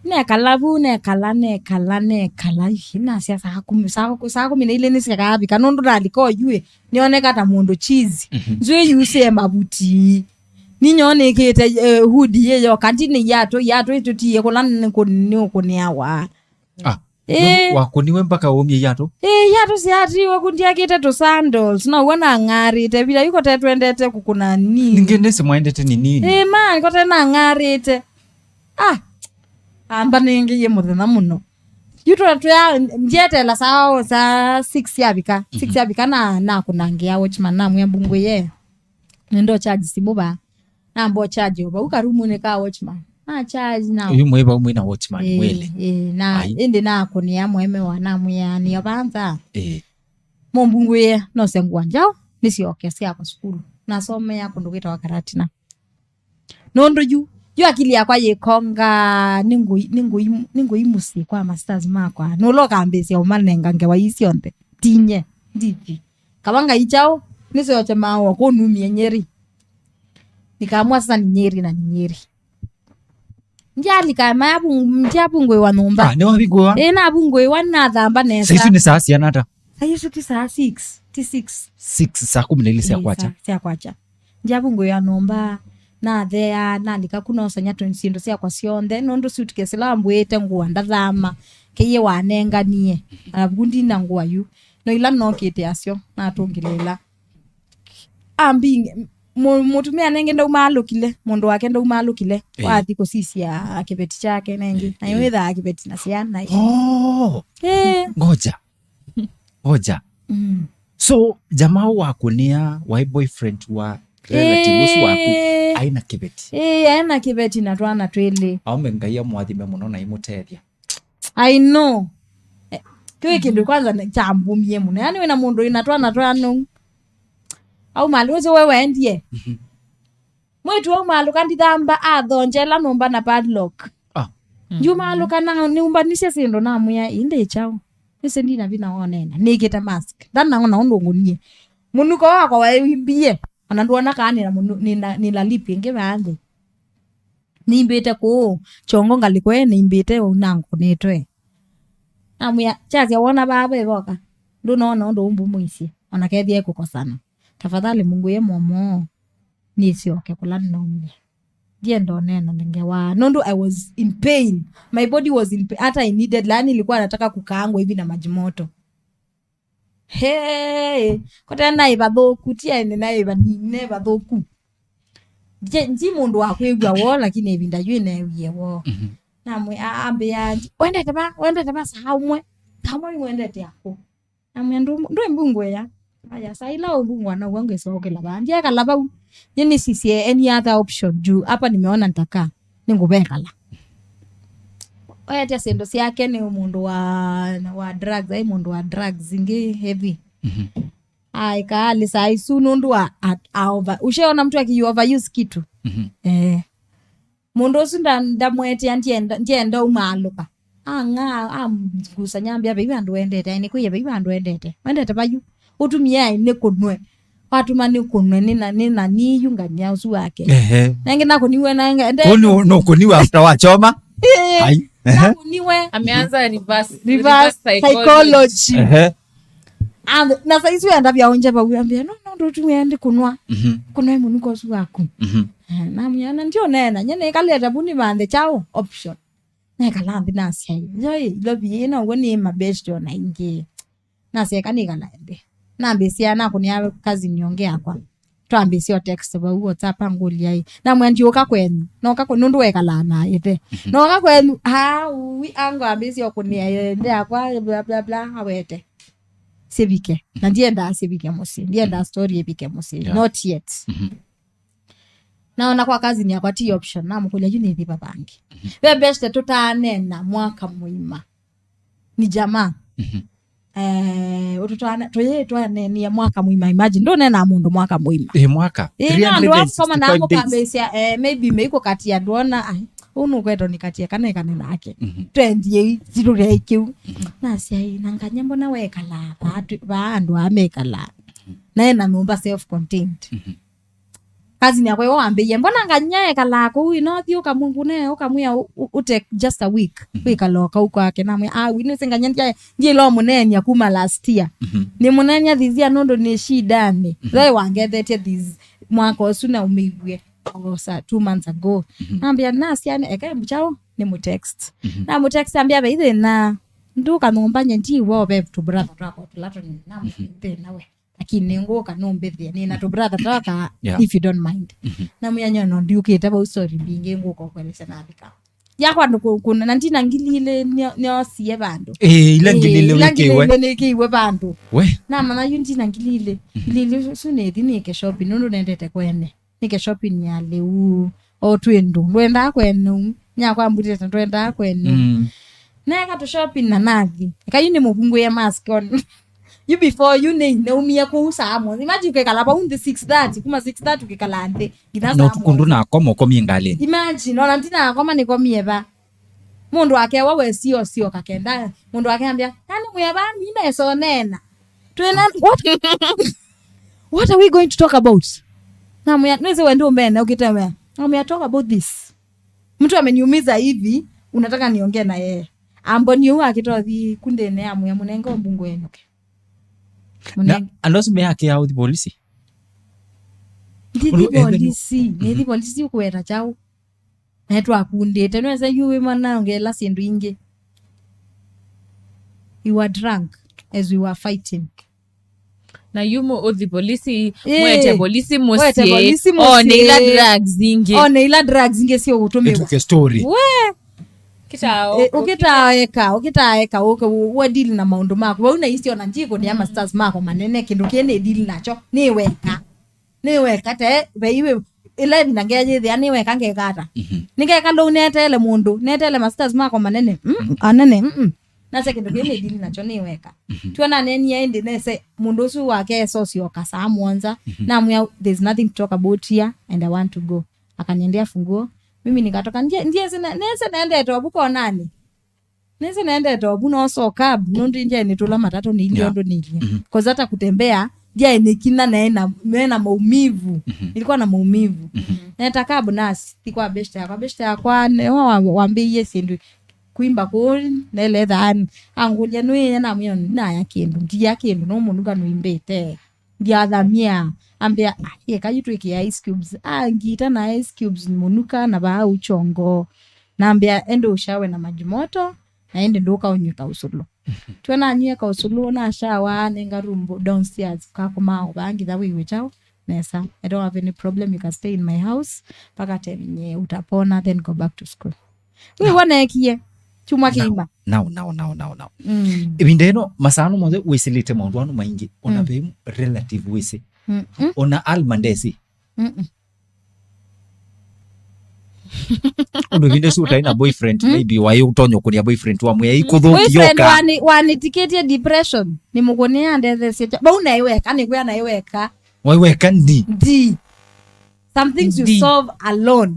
Nekala vu nekala nekala nekala ihi nasya saa kumi saa kumi na ilĩ nĩsyakavika nũndũ ndalika oyuĩ nĩoneka ta mũndũ chizi. Nzwĩ yusĩe mavuti. Ninyoo nĩkĩte eh, hudi yĩyoka ndinĩ iatũ iatũ itũtie kũla nĩũkũnĩawa. Ah. Ĩĩ. Wakũniwe mpaka ũmie iatũ? Ĩĩ, iatũ syatiwe ku ndiakĩte tũ sandals. Now'o nang'arĩte. Vila yu kote twendete kũkũna nini. Ningĩ nĩsĩ mwaendete nĩ nini. Ĩĩ, ma, kote nang'arĩte. Ah! Amba nĩngĩie mũthenya mũno. Yu twa twya ndietela saa saa six yavika. Six yavika na nakũnangĩa watchman namwĩa mbungũie. Nĩndo charge simũ va. Namba ũcharge o vau karumunĩ ka watchman. Na charge na yu mwĩ vau mwĩ na watchman mwĩlĩ. Ĩĩ, na ĩndĩ nakũnĩa mwemewa namwĩa nĩo vantha. Ĩĩ. Mũmbungũĩe nose ngũa njaũ nĩsyoke syakwa sukulu. Nasomea kũndũ kwĩtawa Karatina. Nũndũ yu yu akili yakwa yĩkonga nĩngũi nĩngũi nĩngũi mũsyĩ kwa masters makwa. Nũla ũkambĩsya ũmanenga ngewa ii syonthe. Tinye ndithi. Kavanga ichaũ nĩsyoche maũa kũnumie Nyeri. Nikaamua sasa ni Nyeri na ni Nyeri. Ndialika maya ndiavungũĩwa nyũmba. Ah, nĩwavingũĩwa? Ĩĩ, navungũĩwa, nĩnathamba nesa. Saisu nĩ saa siana ata? Saisu ti saa six, ti six. Six, saa kumi na ilĩ sya kwakya. Sya kwakya. Ndiavungũĩwa nyũmba, nathea, nalika ku nosanya syĩndũ syakwa syonthe, nũndũ suitcase ĩla wambũĩte ngũa ndathama, keiye wanenganie. Alafu ndina ngũa yu. No ila nokĩte asyo, natũngĩlĩla. Ambinge, mu- mũtumĩa nenge ndaumaalũkile, mũndũ wake ndaumaalũkile, eh, wathi kũsisya kĩveti kyake nenge. Eh, na eh. Wĩthaa kĩveti na syana. Oh! Eh. Ngoja. Ngoja. Mm. So, jamaa wakũnĩa waĩ boyfriend wa relative ũsu waku, eh, aĩ na kĩveti? Eh, aĩ na kĩveti na twana twĩlĩ. Aume Ngai amwathime mũno na imũtethya. I know. Eh, kĩu kĩndũ kwanza nĩ- kyambumie mũno. Yaani wĩna mũndũ wĩna twana twanũu. Au mali ũcio we wendie. Mhm. Mwĩtu au malũka ndithamba athonjela nyũmba na padlock. Ah. Yu malũka na nyũmba nĩsya syĩndũ namwĩa ĩndĩ kyaũ. Nĩsĩ ndina vinya wonena. Nĩkĩte mask. Ndanaona ũndũ ngũnie. Mũnuko wakwa waimbie. Ona nduona kaa nĩna mũnu- nĩna- nĩna lip ĩngĩ vaa nthĩ. Nĩimbĩte kũũ, kyongo ngalĩko ĩ, nĩimbĩte ũu na ngũnĩtwe. Namwĩa, kyasya wona vaa ve voka, ndũnoona ũndũ ũmbumũisye, ona kethĩa ĩkũkosana. Tafadhali Mungu ye momo, nĩsyoke kũla nĩnaumie. Ndienda ũneena ngewa, nũndũ I was in pain. My body was in pain. Hata I needed, laani nilikuwa nataka kukaangwa hivi na maji moto. Hey, kote naĩ vathũku, ti aende naĩ vanini, naĩ vathũku. Nje- nji mũndũ wa kwĩw'a woo, lakini ĩvinda yu neewie woo. Mhm. Namwe a- ambĩa, "Wendete va? Wendete va saa ũmwe? Saa ũmwe nĩwendete akũ?" Namwe, "Ndũ- ndwĩ mbungũĩa." Aya, saa ila ũmbungũa naw'o ngĩsokela vaa. Ndiekala vau. Nyie nĩsisye any other option juu hapa nimeona ntakaa, nĩngũvekala. Oete syĩndũ syake, nĩ mũndũ wa, wa drugs, ai mũndũ wa drugs ingĩ heavy. Mhm. Aĩkaa alĩ saa isu nũndũ wa a, a over. Ushaona mtu aki overuse kitu? Mhm. Eh. Mũndũ ũsu nda, ndamwetea, ndienda, ndienda umaalũka. Ang'aa, amgusa nyambia, "Vei vandũ wendete, ai nĩkwĩie vei vandũ wendete. Wendete vayu? Ũtumie ai nĩkũnwe. Watuma nĩkũnwe, nĩ na, nĩ na niyu ngania ũsu wake." Ehe. Nenge nakũniwe, nenge, ende- Kũni nũkũniwa after wachoma? Eh, ai, ehe. Nakũniwe. Ameanza reverse, reverse reverse psychology. Psychology. Ehe. And, na saisi wenda vya onje vau, ambia, "No, no, ndũtumie ndi kũnwa. Mhm. Kũnwa mũnuko ũsu waku." Mhm. Eh, namwĩa, "Na ndio nena, nye nĩkalete vu nĩvanthe kyaũ option." Nekala nthĩ nasya, "Yo, ĩ, Ilovi ĩĩ, no ũguo nĩ mabeshte ona ingĩ." Nasya, "Eka nĩkala nthĩ." Nambĩsya, nakũnĩa cousin yonge yakwa. Twambĩsya o text vau WhatsApp, angũlya ĩ. Namwĩa, "Ndiũka kwenyu." Noka kwenyu, nũndũ wekalaa na ĩthe. Mhm. Noka kwenyu, aa, ũi, ango ambĩsya ũkũnĩa ĩthe yakwa, bla, bla, bla, awete. Sivike. Na ndiendaa sivike mũsyĩ. Ndiendaa story ĩvike mũsyĩ. Yeah. Not yet. Mhm. Naona kwa cousin yakwa ti option. Namũkũlya, "Yu nĩthi vavangĩ?" Mhm. Ve beshte tũtaanena mwaka mũima. Ni jamaa. Mhm. Eh, ũtũtwana, tũyĩ twanenia mwaka mũima. Imagine, ndũnenaa mũndũ mwaka mũima. Ĩ, mwaka. Ĩ, no, andũ akomana three hundred and sixty-five days. Mũkambĩsya, eh, maybe meikũkatia, ndwona, ai, ũũ nũkwetwa nĩkatie kana ĩkane nake. Mhm. Twendie itũrĩa kĩu. Mhm. Nasya, "Ĩ, na nganya mbona wekalaa vaa tũ-, vaa andũ aa mekalaa?" Mhm. Naĩ na nyũmba self contained. Mhm. Cousin yakwa ĩwe wambĩie, "Mbona nganya ekalaa kũu, ĩno thi ũkamwĩ-, ngũne, ũkamwĩa ũ-, ũ-, ũte just a week, mhm, wĩkala o kau kwake." Namwĩa, "Ah, wĩ nĩsĩ nganya ndya-, ndyĩla ũmũneenia kuma last year. Mhm. Nĩmũneenia this year nũndũ nĩ shidani." Mhm. Ve wangethetye this mwaka ũsu na ũmĩiw'e o sa two months ago. Mhm. Nambĩa, "Nasya, eka mbuchaũ, nĩ mũtext." Mhm. Namũtext, ambĩa, "Ve thĩna, ndũka nyũmba nye ndiwa, ve tũbrother twakwa tũla tũnini." Namwĩa, mhm, "Thĩna we." Lakini nĩngũka nũmbĩthĩe, nĩna tũbrother twaka, yeah, if you don't mind. Mhm. Namwĩa, "Nyono ndiũkĩte vau, sorry, mbingĩ ngũka ũkwelesya navika." Yakwa andũ kũ-, kũna, na ndina ngili ilĩ nyo-, nyosie vandũ. Ĩĩ, ila ngili ilĩ wĩkĩwe. Ĩĩ, ila ngili ilĩ nĩkĩiwe vandũ. We. Namanya yu ndina ngili ilĩ. Mhm. Ngili ilĩ su nĩthi nĩke shopping, nũndũ nendete kwene. Nĩke shopping ya lĩu, o twĩndũ. Ndwendaa kwenu. Nyakwa mbutĩte ndwendaa kwenu. Mm. Neka tũ shopping na nathi. Eka yu nĩ mũvungũie mask on. You before you nĩ naumie kũu saa mũonza. Imagine ũkekala vau nthĩ six thirty, kuma six thirty ũkekala nthĩ. Nginya na saa ũtukũ mũonza. Ndũnakoma, ũkomie ngalĩnĩ. Imagine, ona ndinakoma nĩkomie va. Mũndũ akewa wesio sio kakenda. Mũndũ akeambia, "Nani mweva mime sonena?" Twĩna, what? What are we going to talk about? Namwĩa, "Nĩsĩ we ndũmbene, ũkĩtemea." Namwĩa, "Talk about this. Mtu ameniumiza hivi, unataka niongee na yeye." Amboni ũu akĩtothi kundene amwĩa, "Mũnenge mbungu enũke." Na mũnenge andũ asu meakĩa ũthi polisi? Ndithi polisi, nĩthi polisi ũkũweta kyaũ? Na twakundĩte, nĩwesa yu wĩ mwana ongeela syĩndũ ingĩ. You were drunk as we were fighting. Na yu mũ-, ũthi polisi, ĩĩ, mwete polisi wete mũsyĩ, polisi mũsyĩ, one ila drugs ingĩ. One ila drugs ingĩ sio gũtũmĩwa. Ĩtuke story. We! Kĩtaa, eh, ũkĩtaeka, ũkĩtaeka, ũke, ũ-, ũwe deal na maũndũ maku. Vau na isio na njiko nĩ ya masters mako manene, kĩndũ kĩĩ nĩ deal nacho, nĩ weka. Nĩ weka te, ve iwe, ĩla ĩvinda ngeyĩthĩa nĩ weka ngekata. Mhm. Nĩngeka lũu neteele mũndũ, neteele masters mako manene. Mm, mhm, anene, mm, mm. Nase kĩndũ kĩĩ nĩ deal nacho nĩ weka. Mhm. Tuona nenie ĩndĩ nese mũndũ ũsu wake esosyoka saa mũonza. Mhm. Namwĩa, "There's nothing to talk about here and I want to go." Akaniendea funguo. Mimi nikatoka, ndie, ndie sina, nese naendete ovu konani. Nĩsĩ nendete ovu nosoka nũndũ ndyaĩ nĩtũla matatũ nĩilyĩ, yeah, ũndũ nĩilyĩ. Mhm. 'Cause hata kutembea ndyaĩ nĩkina naĩ na, naĩ na maumivu. Mhm. Nilikuwa na maumivu. Mhm. Neta cab nasi, thi kwa beshte yakwa. Beshte yakwa nĩwe wa-, wambĩie syĩndũ kwimba kũu, nele thaani. Angũlya nũĩe, namwĩa naya kĩndũ, ndiya kĩndũ, no mũnuka nũimbĩte. Ndiathamia. Ambĩa, "Ai, eka yu twĩkĩe ice cubes." Ah, ngita na ice cubes mũnuka na vaa uchongo. Nambĩa, "Ende ushawe na maji moto, na ende ndũka unywe kausulu." Twe nanywie kausulu, na shower, nenga room downstairs, kakoma o vaa ngitha wĩw'e kyaũ nesa. "I don't have any problem, you can stay in my house mpaka time yenye utapona, then go back to school." Wĩw'o neekie kyumwa kĩima. Now, now, now, now, now. Mm. Ĩvinda ĩno, masaa no monthe wĩsĩlĩte maũndũ anu maingĩ, ona, mm, ve relative wĩsĩ. Mm, mm. Ona Alma ndesĩ. Mm-mm. Ũndũ ĩvinda ĩsu ũtaĩ na boyfriend, maybe waĩ ũtonya ũkũnia boyfriend wa mwĩa ikũthũki Boyfriend yoka. Wani- wanĩtikĩtie depression, nĩ mũkũnĩa ndetheesya kya vau naĩ weka, nĩkwĩa naĩ weka. Waĩ weka ndi. Ndi. Some things you Ndi. Solve alone.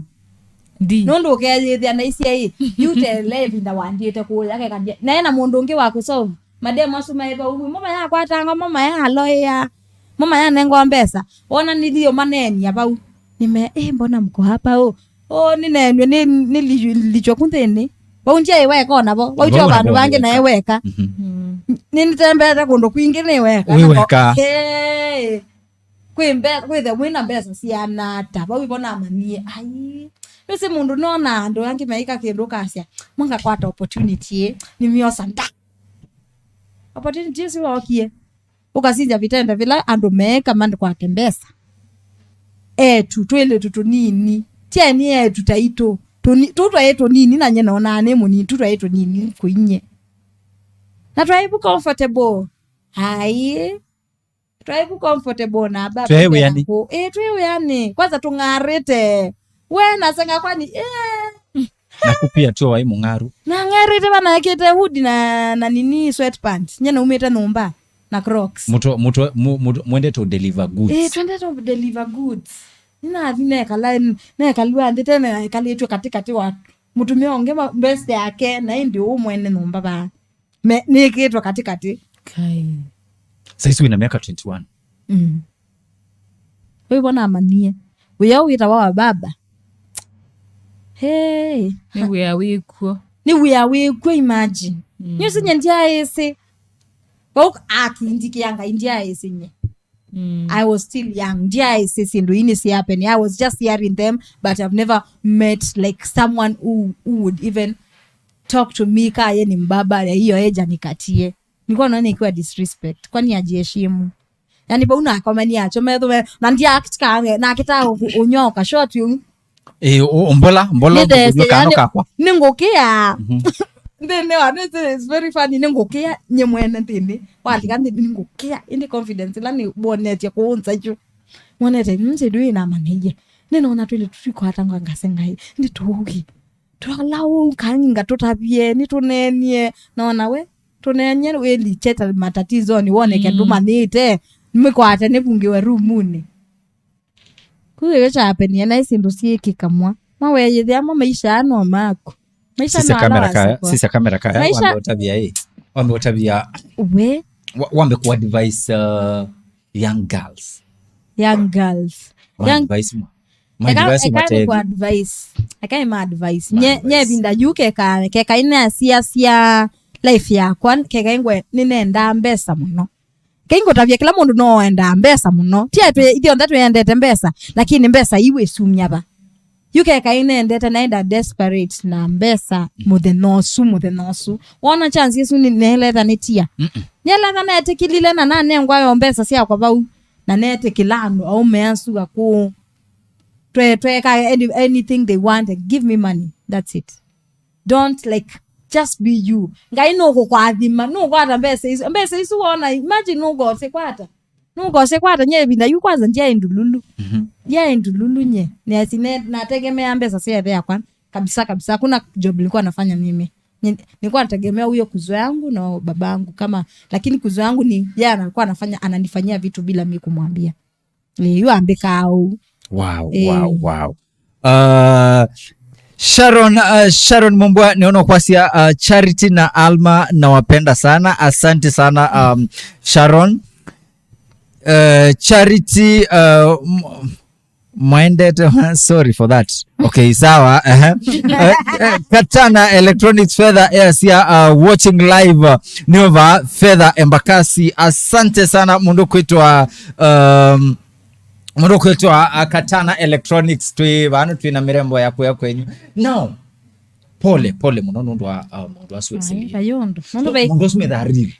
Ndi. Nũndũ ũkeyĩthĩa na isya ĩ, yu tele ĩvinda wandiĩte kũya kekambia naĩ na mũndũ ũngĩ wa kũsolve. Mademu asu maĩ vau, mo mayakwatanga, mo mayaloĩa, mo mayanengwa mbesa. Wona nĩthi ũmaneenia vau. Nime, eh, mbona mko hapa o? O, nĩneenwe nĩ nĩlichwa kunthĩnĩ. Vau ndyai weka ona vo. Vau tyo Vau vandũ navo vangĩ weka. Naĩ weka. Mhm. Mm. Nĩnĩtembete kũndũ kwingĩ nĩ weka. Wĩ weka. Hey. Kwĩ mbe- kwĩthe wĩna mbesa siana ata vau ivo namanyie ai. Nĩsĩ mũndũ nona andũ angĩ maika kĩndũ kasya, mwangakwata opportunity ĩ, nĩmyosa nda. Opportunity ĩsu wokie. Ũkasinja vitende vila andũ meeka mandikwate mbesa. Etu twĩlĩtu tũnini, tyeni etu taitũ tũni- tũ twaĩ tũnini na nye nonaa nĩ mũnini tu twaĩ tũnini kũinye. Na twaĩ vu comfortable. Ai. Twaĩ vu comfortable na baba. Twaĩ wĩanĩ. Ĩ, twĩ wĩanĩ. Kwanza tũng'arĩte. We nasenga kwani eh. Naku pia tyo waĩ mũng'aru. Na ng'arĩte vanaekĩte hood na na nini sweatpants. Nye naumĩte nyũmba na Crocs. Mũtũ mũtũ mu- mũtũ- mwendete to deliver goods. Eh, twendete to deliver goods. Nĩnathi nekala nekalua nthĩ tene ekalĩtw'e katĩkatĩ wa mũtumĩa ũngĩ ma- best yake na ĩndĩ ũũ mwene nyũmba vaa. Me nĩkĩtwe katĩkatĩ. Kai. Saizi wĩna miaka twenty-one. Mm. Wĩvo namanyie wĩa wĩtawa wa baba. Hey. Nĩ wĩa wĩkw'o. Nĩ wĩa wĩkw'o, imagine. Mm. Nĩũsĩ nye ndyaĩsĩ. Vau akindikĩa Ngai ndyaĩsĩ nye. Mm. I was still young. Ndyaĩsĩ syĩndũ ii nĩ si happen. I was just hearing them, but I've never met like someone who, who would even talk to me kaa ye ni mbaba ya hiyo age anikatie. Nilikuwa naona ikiwa disrespect. Kwani ajiheshimu? Yani vau nakomania acho metho me na ndia act kaa nake ta unyoka short yu. Eh, o- mbola mbola Nĩtheesya, ũkũnywa kano yani, kakwa. Nĩngũkĩa. Mhm. Nthĩnĩ wa nĩ it's very funny, nĩngũkĩa nye mwene nthĩnĩ. Walika nthĩnĩ nĩngũkĩa. Ĩndĩ confidence ĩla nĩwonetye kũũnza yu. Monete nje ndũĩ na manĩie. Nĩnona twĩlĩ tũikwata ngwa ngase ngai. Nĩ tũũgi. Twala ũu kangi ngatũtavie, nĩtũneenie. Nona we, tũneenie wĩlicheta matatizoni woneke Mm. ndũmanyĩte. Mĩkwate nĩvungĩwe rumunĩ. Kũu ĩyo kyapenie naĩ syĩndũ syĩkĩka mwa. Maweyĩthĩa mo maisha aa no maku. Maisha Sisya no ala kamera kaya, wasakwa. Sisya kamera kaya, Maisha- wambe ũtavya ĩ. Wambe ũtavya, We, wa- wambe ku advise uh, young girls. Young girls. Ma Young- advise mwa. Ma Eka- advise mwa eka tena. Nĩkũ advise. Eka nĩ ma advise. Ma Nye advise. Nye vinda yu keka keka ine asia sia life yakwa keka ingwe nĩnendaa mbesa mũno. Kei ngũtavya kĩla mũndũ no endaa mbesa mũno. Ti atĩ ithyonthe twĩendete mbesa, lakini mbesa ii wĩsumya va? Yu keka ĩnendete naenda desperate na mbesa mũthenya ũsu, mũthenya ũsu. Wona chance ĩsu nĩ- nĩeletha nĩtia. Mm-mm. Nĩeletha netĩkĩlile na nanengwa yo mbesa syakwa vau. Na netĩkĩla andũ aume asu akũũ. Twe- tweka any- anything they want and give me money. That's it. Don't, like, just be you. Ngai nũkũkwathima, nũkwata mbesa isu. Mbesa isu wona, imagine nũkose kwata. Nũkose kwata nye vinda yu kwanza ndyaĩ ndululu. Mhm. Ndyaĩ ndululu nye. Nĩasi ne- nategemea mbesa syethe yakwa kabisa kabisa. Hakuna job nilikuwa nafanya mimi. Ni- nilikuwa nategemea huyo kuzo yangu na baba yangu kama, lakini kuzo yangu ni yeye anakuwa anafanya, ananifanyia vitu bila mi kumwambia. Eh, yu ambĩkaa ũu. Wow, Eh. Wow, wow. Uh, Sharon, uh, Sharon Mumbwa, niona kwasya uh, Charity na Alma, nawapenda sana. Asante sana, um, Sharon. Uh, Charity, uh, m- mwaendete sorry for that. Okay, sawa. Uh-huh. Uh, uh, Katana Electronics Feather Air sia uh, watching live uh, niova Feather Embakasi. Asante sana mundu kwitwa um, mũndũ kwĩtwa uh, Katana Electronics. Twĩ vano twĩ na mĩrembo ya kuya kwenyu. Now, pole pole mũno nũndũ wa uh, mũndũ asu esili. Kayũndũ. Nũndũ ve- Mũndũ asu metha real.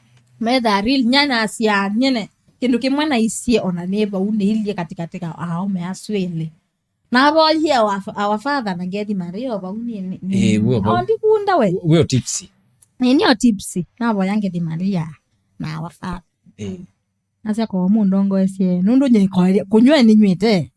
Metha real. Nyana cia nyene. Kĩndũ kĩmwe naisie ona nĩ vau nĩilie katikati ka aũme asu elĩ. Na avoyie our, our father na ngethi Maria o vau nĩ- nĩ- Eh, wĩ o vau. Aondikunda we. Wĩ o tipsy. Nĩ nĩo tipsy. Navoya ngethi Maria na our father. Eh. Nasya kwa mũndongoesye nũndũ nyĩkoelya kũnywa nĩnywĩte.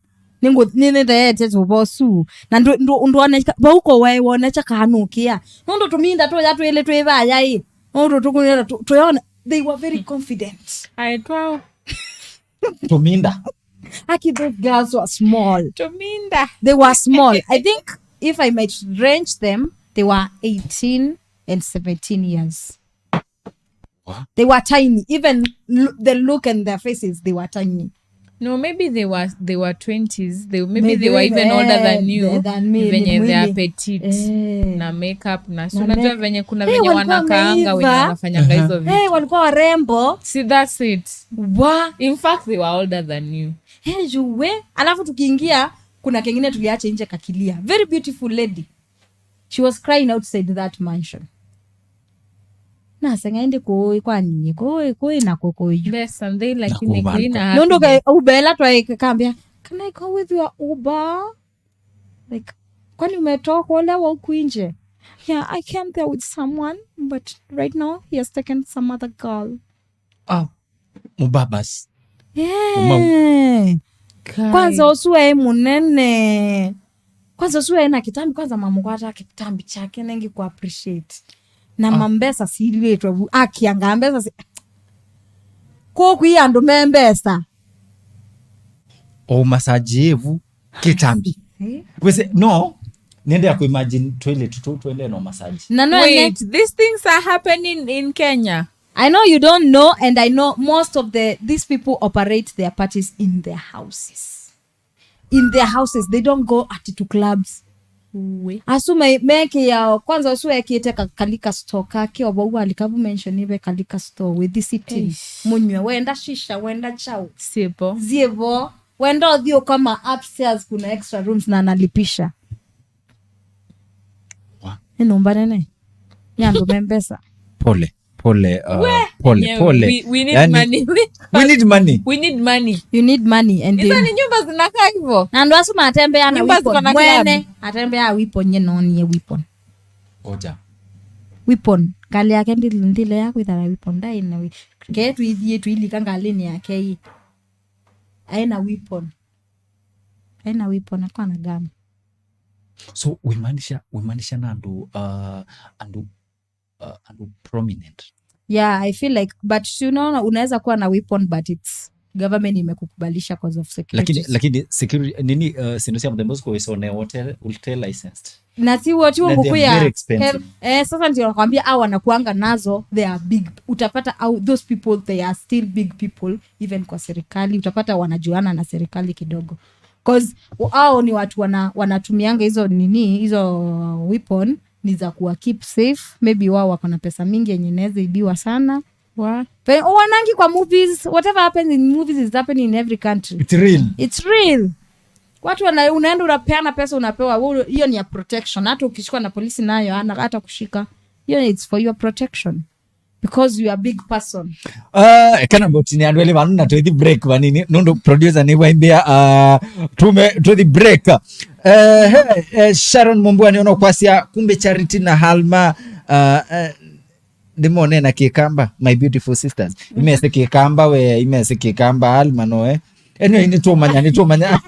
Nĩngu- nĩnĩtheete tũvosu. Na ndũ- ndũ- ndwoneka vau ko waĩ wonekya kanũkĩa. Nũndũ tũminda tũya twĩlĩ twĩ vaya ĩ. Nũndũ tũkũnĩra tũ- tũyona, they were very confident. Aĩ twao. Tũminda. Aki, those girls were small. Tũminda. They were small. I think if I might range them, they were eighteen and seventeen years. What? They were tiny. Even lo- the look in their faces, they were tiny. No, maybe they were they were twenties. They maybe, maybe they were even older than you. Than me, Venye they are mwili. Petite Eh. Na makeup na so Na unajua make- venye kuna Eh, venye walikuwa wanakaanga wenye wameiva. Wanafanyanga hizo vitu. Hey, walikuwa warembo. See, that's it. Wa In fact, they were older than you. Hey, juwe. Alafu tukiingia, kuna kengine tuliacha nje kakilia. Very beautiful lady. She was crying outside that mansion. Naseng'a ĩndĩ kũĩ kwaniĩ kũĩ kũĩ na kũkũyu. Besa ndei lakini Nakubali. Clean a Nũndũ happy ka- ubela twaĩ kambĩa, "Can I go with your Uber?" Like, "Kwani umetoka ulewa huku nje?" "Yeah, I came there with someone, but right now he has taken some other girl." Ah, mubabas. Yeah. Kai. Kwanza ũsu waĩ mũnene. Kwanza ũsu waĩ na kĩtambi, kwanza mamũkwata kĩtambi kyake nengi ku appreciate. Na mambesa silĩtwe vu akianga mbesa si... Kũkwĩ andũ me mbesa. O masaji evu kĩtambi. Eh? Wese no nende ya kuimagine toilet tu tuende no masaji. Na no Wait, these things are happening in Kenya. I know you don't know, and I know most of the these people operate their parties in their houses. In their houses, they don't go at to clubs. We. Asu me- mekĩao kwanza ũsu ekĩte ka- kalika store kake ovau alikavu mention ive kalika store with the city. Eish. Munywe wenda shisha wenda chau. Sipo. Zievo wenda ũthiĩ ũkoma upstairs, kuna extra rooms na analipisha. Wa- Nĩ nyũmba nene. Nĩ andũ me mbesa. Pole pole uh, pole Yeah, pole. We, we need Yani, money. We, we need money. We need money. You need money and Hizo they- ni nyumba zinakaa hivyo. Na andũ asu matembea na Nyumba ziko weapon. Na Mwene club. Atembea weapon, nye nonie weapon. Oja. Weapon. Ngalĩ yake ndile ndile ya kwĩthara weapon ndai na we. Ke tuithie tuilika ngalĩnĩ yake ĩ. Aĩ na weapon. Aĩ na weapon akwa na gun. So wimaanisha wimaanisha na andũ uh, andũ uh, andũ prominent. Yeah, I feel like, but you know, unaweza kuwa na weapon but it's government imekukubalisha cause of security. Lakini lakini security nini uh, sino sia mtembo siko isone hotel hotel licensed. Na si wote Na wangu they're kuya very expensive. Eh, sasa ndio nakwambia hao wanakuanga nazo, they are big. Utapata au those people, they are still big people even kwa serikali. Utapata wanajuana na serikali kidogo. Cause hao ni watu wana, wanatumianga hizo nini, hizo weapon ni za kuwa keep safe. Maybe wao wako na pesa mingi yenye inaweza ibiwa sana. Wa. Pe- uonangi kwa movies, whatever happens in movies is happening in every country. It's real. It's real. Watu wana, unaenda unapeana pesa unapewa, wewe, hiyo ni ya protection. Hata ukishikwa na polisi nayo ana hata kushika. Hiyo it's for your protection. Because you are a big person. Uh, kana mbotini andũ elĩ vanu na tũithi break vanini nũndũ producer nĩ waimbĩa uh, tume tũthi break. Uh, hey, uh, Sharon Mumbua nĩona kwasya kumbe Charity na Halma uh, uh, ndĩmone na kĩkamba my beautiful sisters imesĩ kĩkamba we imesĩ kĩkamba Halma noe. Anyway, nĩtũmanya nĩtũmanya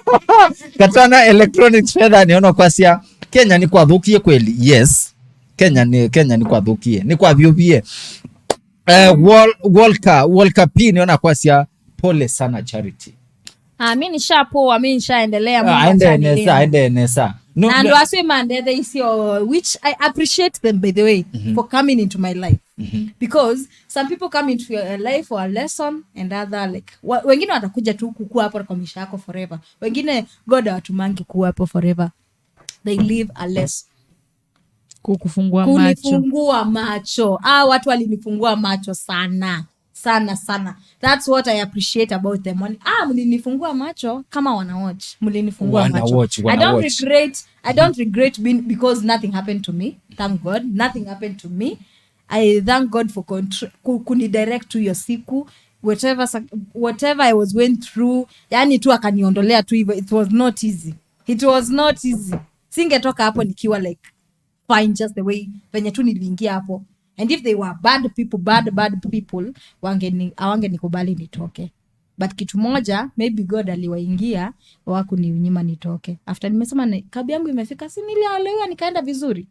katana electronics fedha nĩona kwasya Kenya nĩ kwathũkie kweli. Yes, Kenya nĩ Kenya nĩ kwathũkie nĩ kwavyũvie. Eh, Wal- Walker Walker P nĩona kwasya pole sana Charity. Ah, mi nishapoa, mi nishaendelea. Mungu Ah, aende achanilinde. nesa aende nesa. No, Na no. Andũ asu imandetheisye, which I appreciate them, by the way, for coming into my life. Because some people come into your life for a lesson and other, like, wa- wengine watakuja tu kukua hapo kwa maisha yako forever. Wengine God hawatumangi kuwa hapo forever. They live a lesson. Kukufungua macho. Kunifungua macho. Ah, watu walinifungua macho sana sana sana. That's what I appreciate about them. Wali- ah, mlinifungua macho kama wanawatch, mlinifungua macho. Wanawatch, I don't wanawatch. Regret. I don't regret being, because nothing happened to me, thank God. Nothing happened to me. I thank God for contr- ku- kunidirect to your siku, whatever sa- whatever I was going through, yani tu akaniondolea tu hivyo. It was not easy. It was not easy. Singetoka hapo nikiwa like fine just the way venye tu niliingia hapo. And if they were bad people, bad bad people, wangeni awangenikubali nitoke. But kitu moja, maybe God aliwaingia, wakuninyima nitoke. After nimesema ni, kabi yangu imefika, si niliaolewa nikaenda vizuri.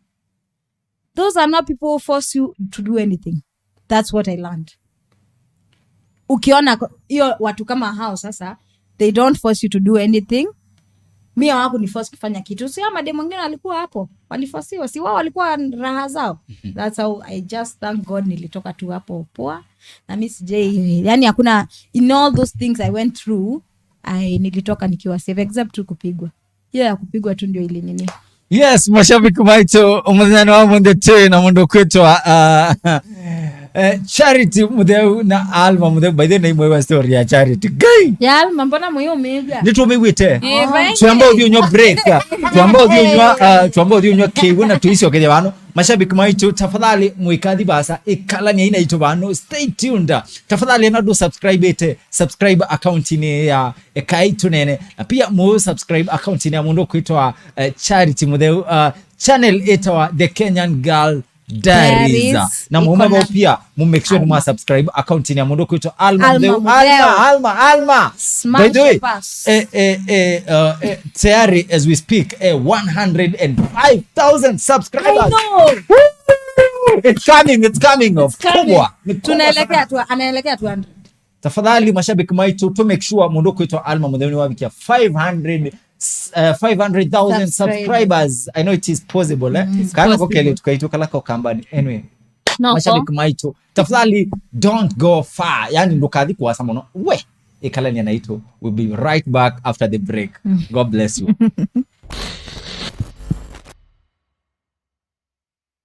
Those are not people who force you to do anything. That's what I learned. Ukiona ko- hiyo watu kama hao sasa, they don't force you to do anything. Mi hawakuniforce kufanya kitu. Si hao mademu wengine walikuwa hapo, walifosiwa, si wao walikuwa raha zao. That's how I just thank God nilitoka tu hapo poa. Na mi sijai, yani hakuna, in all those things I went through, I nilitoka nikiwa safe, except tu kupigwa. Hiyo ya kupigwa tu ndio ilinini. Yes, mashabiki maitũ, mũthenya wa mũndũ tĩ na mũndũ kwĩtwa uh, eh, Charity Mũtheu na Alma Mũtheu. By the way, nĩmwĩwa story ya Charity. Ngai! Ya Alma, mbona mũyũmĩĩga? Nĩtũmĩw'ĩte. Eh, vai. Twamba ũthiĩ ũnywa break. Twamba ũthiĩ ũnywa, uh, twamba ũthiĩ ũnywa kĩw'ũ na tũicokeria vano. Mashabiki maitũ, tafadhali mũikathi vasa, ĩkalania naitũ vano. Stay tuned. Tafadhali ena ndũ subscribe ĩte, subscribe account-inĩ ya Ekai Tũnene. Na pia mũ subscribe account-inĩ ya mũndũ kwĩtwa uh, Charity Mũtheu. Uh, channel ĩtawa The Kenyan Girl Diaries. Diaries. Na mũma Iko na- vau pia mũ make sure nĩ mwa subscribe account-inĩ ya mũndũ kwĩtwa Alma Alma Mũtheu. Mũtheu. Alma, Alma. Smash By the way, pass. eh, eh, eh, uh, eh, tayari as we speak, eh, one hundred and five thousand subscribers. I know. Woo! It's coming, it's coming. Of Coming. Kubwa. Ni kubwa Tunaelekea sana. Tu, anaelekea two hundred. Tafadhali mashabiki maitũ, to make sure mũndũ kwĩtwa Alma Mũtheu nĩwavikia five hundred, uh, five hundred thousand Subscribers. Subscribers. I know it is possible, eh? It's Kana possible. kokele tukaitũ kala kokambani. Anyway, No, mashabiki maitũ, tafadhali don't go far. Yani ndũkathi kũasa mũno. We, ĩkalania naitũ. We'll be right back after the break. God bless you.